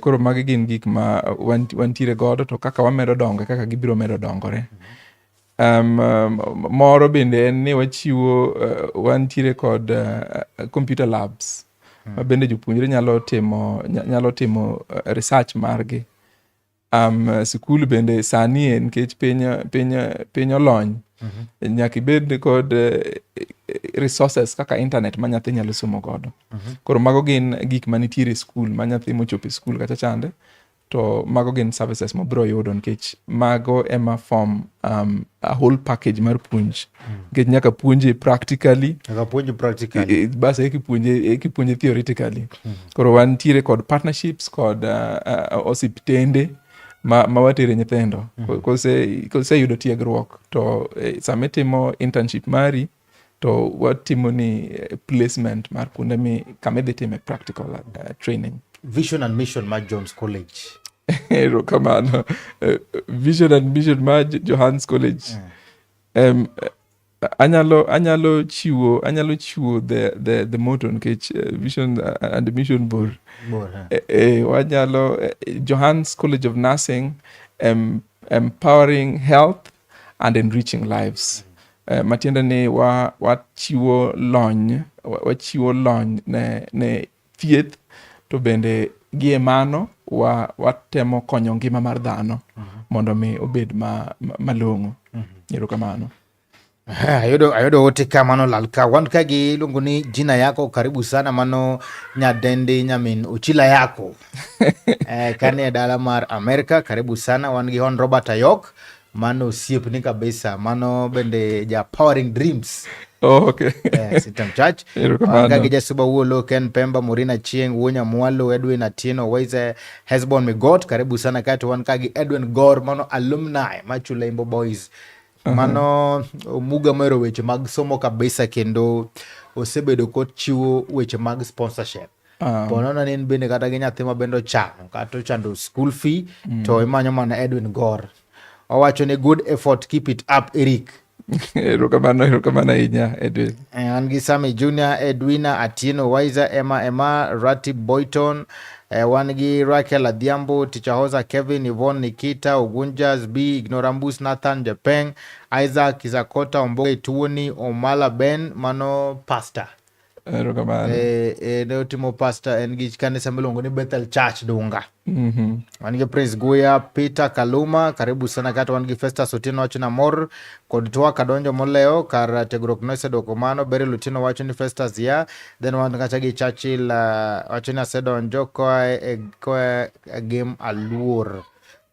Koro magi gin gik ma wantiere godo, to kaka wamedo dongo e kaka gibiro medo dongore. Moro bende en ni wachiwo wantiere kod computer labs ma bende jopuonjre nyalo timo research margi. Sikul bende sani e nikech piny olony, nyaka ibed kod resources kaka internet ma nyathi nyalo somo godo. Koro mago gin gik manitiere e skul ma nyathi mochopo e skul kacha chande, to mago gin services mobiro yudo, nikech mago ema form a whole package mar puonj, nikech nyaka puonje practically. Nyaka puonj practically. Bas eka ipuonje theoretically. Koro wantiere kod partnerships kod osiptende ma watere nyithindo. Koseyudo tiegruok to sama itimo internship mari to watimo ni placement mar kuonde mi kama idhi time practical training. Vision and mission mar Jones College. Erokamano. Vision and mission mar Johannes College. Anyalo chiwo the motto, nikech vision and mission bor. Bor, eh. Wanyalo Johannes College of Nursing, empowering health and enriching lives. Matiende ni wachiwo lony, wachiwo lony ne thieth, to bende gie mano watemo konyo ngima mar dhano mondo mi obed malong'o. Erokamano. Ayudo ote ka mano lal ka wan ka gi iluongo ni jina yako, karibu sana, mano nyadendi nyamin Ochila yako kane e dala mar Amerika, karibu sana. Wan gi Hon Robert Ayok, mano osiepni kabisa, mano bende ja Powering Dreams. Oh, okay. Sitam Church. Erokamano. Wan ka gi Jasuba Wuolo, Ken Pemba, Morina Chieng, Wuonya Mwalo, Edwin Atieno, Waize Hesbon Migot, karibu sana. Kaeto wan ka gi Edwin Gor, mano alumni ma Chulembo Boys. Mano omuga mohero weche mag somo kabisa, kendo osebedo kochiwo weche mag sponsorship. Ponono ni in bende kata gi nyathi ma bende ochano kata ochando school fee to imanyo mana Edwin Gor. Owacho ni good effort, keep it up Eric. Erokamano, erokamano ahinya Edwin. An gi Sami Junior, Edwina Atieno, Wiser Emma Emma, Rati Boyton, wan gi Raquel Adhiambo, Ticha Hosa Kevin, Yvonne Nikita, Ogunjas B, Ignorambus Nathan Japeng, Isaac Isakota, Omboge Tuoni, Omala Ben, mano pastor. Erokamano. Ne otimo pastor en gi kanisa miluongo ni Bethel Church Dunga. Wan gi Prince Guya, Peter Kaluma, karibu sana kata wan gi Festus Otieno wacho na mor kod twak adonjo moleo kar tegruok nosedwoko mano. Beryl Otieno wacho ni Festus ya. Then wan kacha gi Churchill wacho ni asedonjo koa e game aluor.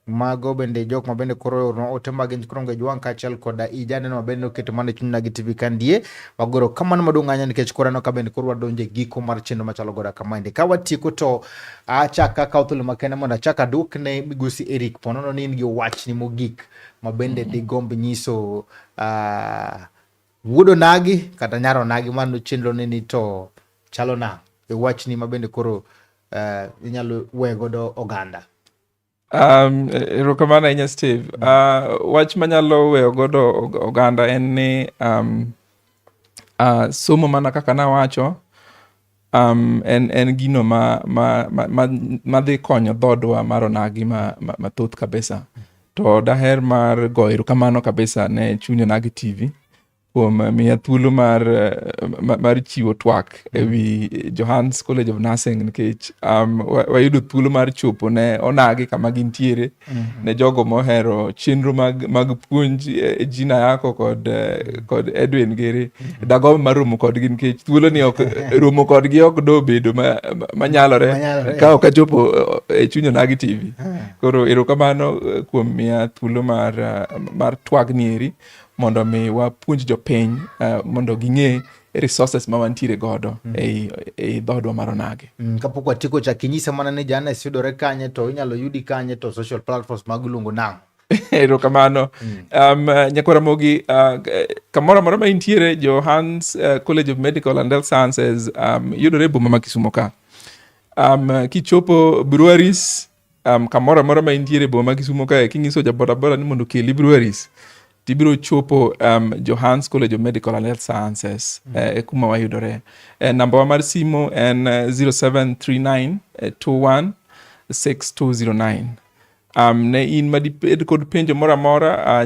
Mago bende jok ma bende koro oornwa ote mag Nkrongo Jwang' kaachiel koda i janeno ma bende noketo mana e chuny Onagi TV kandie. Wagoro kamano maduong' ahinya nikech koro aneno ka bende koro wadonjo e giko mar chenro machalo goda kamaendi. Ka watieko to achak akawo thuolo makende mondo achak aduokne migosi Eric ponono ni in gi wachni mogik ma bende digomb nyiso wuod Onagi kata nyar Onagi mano chenro ni ni to chalo nang'o e wachni ma bende koro inyalo we godo oganda. Erokamano ahinya Steve. Wach manyalo weyo godo oganda en ni somo mana kaka nawacho en gino ma dhi konyo dhodwa mar Onagi mathoth kabisa. To daher mar goyo erokamano kabisa ne chuny Onagi TV kuom miya thuolo mar chiwo twak ewi Johans College of Nursing nikech wayudo thuolo mar chopo ne Onagi kama gintiere ne jogo mohero chenro mag puonj Gina Yako kod Edwin Gere. Dagomb mar romo kodgi nikech thuolo ni ok romo kodgi ok dobedo manyalore ka ok achopo e chuny Onagi TV. Koro erokamano kuom miya thuolo mar twag ni eri mondo mi wapuonj jopiny mondo ging'e resources ma wantiere godo ei dhodwa mar Onagi. Kapok watieko chak inyisa mana ni Janes yudore kanye to inyalo yudi kanye to social platforms mag iluongo nang'o? Erokamano. Nyakwar Ramogi, kamoro amora ma intiere, Johans College of Medical and Health Sciences yudore e boma ma Kisumo ka. Kichopo Breweries, kamoro amora ma intiere e boma ma Kisumo kae, kinyiso ja bodaboda ni mondo okeli Breweries, tibiro chopo Johans College of Medical and Health Sciences e kuma wayudore. Namba wa mar simu en 0739 21 6209. Ne in madibed kod penjo moro amora,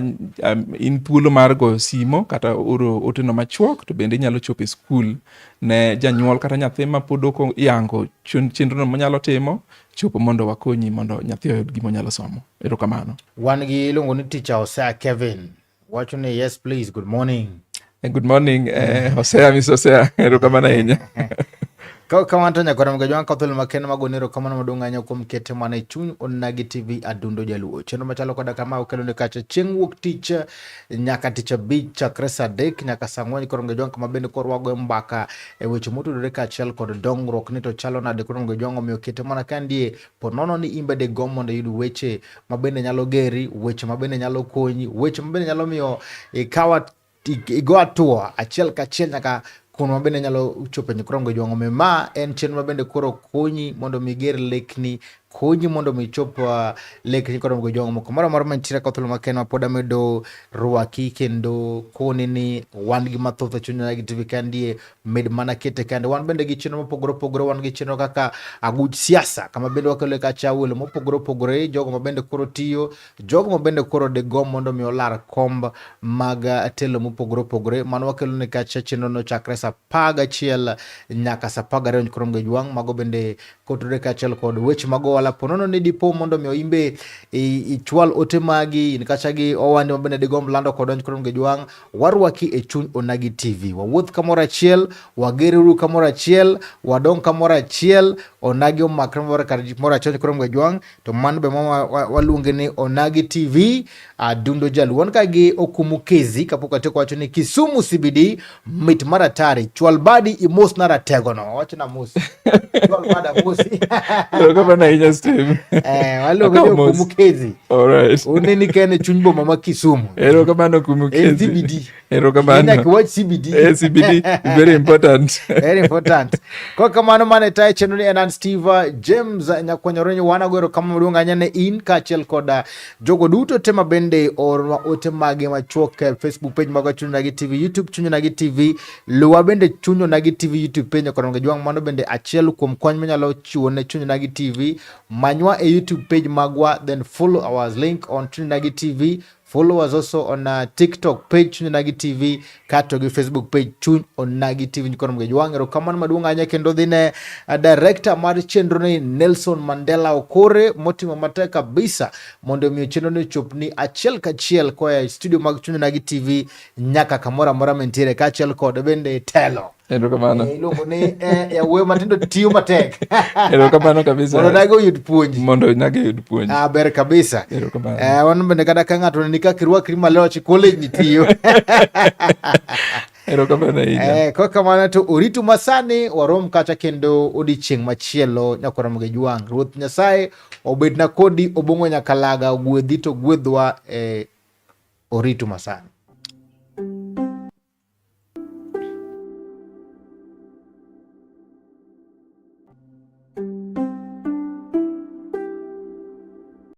in thuolo mar goyo simo kata oro oteno machuok, to bende inyalo chopo e skul ne janyuol kata nyathi ma pod ok oyango chenrono monyalo timo, chopo mondo wakonyi mondo nyathi oyud gima onyalo somo. Erokamano. Wan gi iluongo ni Teacher Hosea Kevin. Wacho ni yes please, good morning. Good morning, Hosea, Miss Hosea. Erokamano ahinya. Ka wan to nyakwar Ramogi Jwang' ka thuolo makende magone erokamano maduong' ahinya kuom kete mana e chuny Onagi TV Adundo Jaluo. Chenro machalo koda kama okelo ne kacha chieng' wuok tich nyaka tich abich chakre saa 3 nyaka saa 4 koro Ramogi Jwang' kama bende koro wagoyo mbaka e weche motudore kaachiel kod dongruok ni to chalo nade koro Ramogi Jwang' omiyo kete mana ka ndie po nono ni in bende gomb mondo iyud weche ma bende nyalo geri, weche ma bende nyalo konyi, weche ma bende nyalo miyo ikawa igo hatua achiel kachiel nyaka kuno ma bende nyalo chopo e nyikrongo jwang'. Omiyo ma en chenro ma bende koro konyi mondo mi iger lekni, konyi mondo mi ichop lekni kod Ramogi Jwang' moko. Moro amora mantiere ka thuolo makende ma pod amedo rwaki kendo koni ni wan gi mathoth e chuny Onagi TV kandie, med mana kete kande. Wan bende gi chenro mopogore opogore, wan gi chenro kaka aguch siasa kama bende wakelo kacha welo mopogore opogore, jogo ma bende koro tiyo, jogo ma bende koro digomb mondo mi olar komb mag telo mopogore opogore. Mano wakelo ne kacha chenro no chakre saa 11 nyaka saa 12 Nkorongo Jwang'. Mago bende kotudore kaachiel kod weche mag ohala. Po nono ni dipo mondo mi imbe ichwal ote magi in kacha gi owandi ma bende digomb lando kodwa Nkorongo Jwang', warwaki e chuny Onagi TV. Wawuoth kamoro achiel, wageruru kamoro achiel, wadong kamoro achiel. Onagi omakre maber kar moro achiel koro Mgajwang' to mano be ma waluonge ni Onagi TV Adundo Jaluo. Wan ka gi Okumu Kezi kapok watieko wacho ni Kisumu CBD mit mar atari chwal badi imos na ratego no wach na mos chwal bada mosi Erokamano ahinya Steve. Waluonge ni Okumu Kezi. All right. Uneni ka en e chuny boma ma Kisumu. Erokamano Okumu Kezi. CBD. Erokamano. Nyaka iwach CBD. CBD very important. Very important. Kwa kamano mane tayo chenro ni en an Steve James Nyakwanyoro wan ago erokamano maduong' ahinya ne in kaachiel koda jogo duto te ma bende oornwa ote mage machuok e Facebook page magwa Chuny Onagi TV, YouTube Chuny Onagi TV, luwa bende Chuny Onagi TV YouTube page nyaka Onagi Jwang'. Mano bende achiel kuom kony minyalo chiwo ne Chuny Onagi TV. Manywa e YouTube page magwa, then follow our link on Chuny Onagi TV. Follow us also on TikTok page Chuny Onagi TV kato gi Facebook page Chuny Onagi TV nyikoro Mgeji Wang'. Erokamano maduong' ahinya kendo dhi ne director mar chenro ni Nelson Mandela Okore motimo matek kabisa mondo omi chenro ni ochopni achiel kachiel koa e studio mag Chuny Onagi TV nyaka kamoro amora mentiere kaachiel kod bende telo. Erokamano. Iluongo ni yawuoyi matindo tiyo matek. Erokamano kabisa. Mondo onagi oyud puonj. Mondo onagi oyud puonj. Ah, ber kabisa. Erokamano. Wan bende kata ka ng'ato ni kaka irwakri maler chi college ni tiyo. Erokamano ahinya. Kok kamano to oritu masani warom kacha kendo odiechieng' machielo nyakwara Mgejwang'. Ruoth Nyasaye obedna kodi Obong'o Nyakalaga ogwedhi to gwedhwa oritu masani.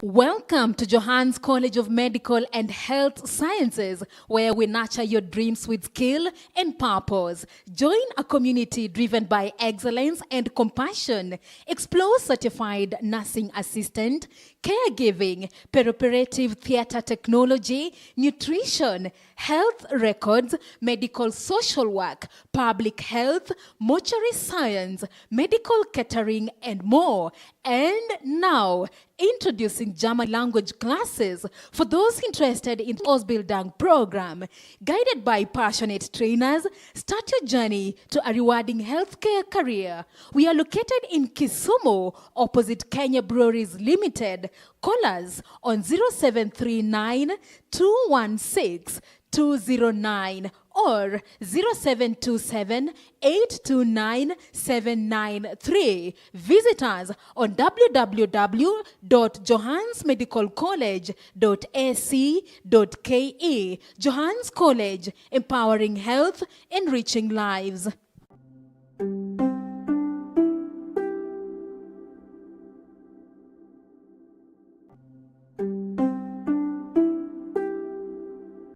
Welcome to Johannes College of Medical and Health Sciences, where we nurture your dreams with skill and purpose. Join a community driven by excellence and compassion. Explore certified nursing assistant, caregiving, perioperative theater technology, nutrition, health records, medical social work, public health, mortuary science, medical catering, and more. And now, introducing German language classes for those interested in Ausbildung program. Guided by passionate trainers, start your journey to a rewarding healthcare career. We are located in Kisumu, opposite Kenya Breweries Limited. Call us on 0739 216 209 or 0727 829 793. Visit us on www.johannesmedicalcollege.ac.ke. Johannes College, empowering health, enriching lives.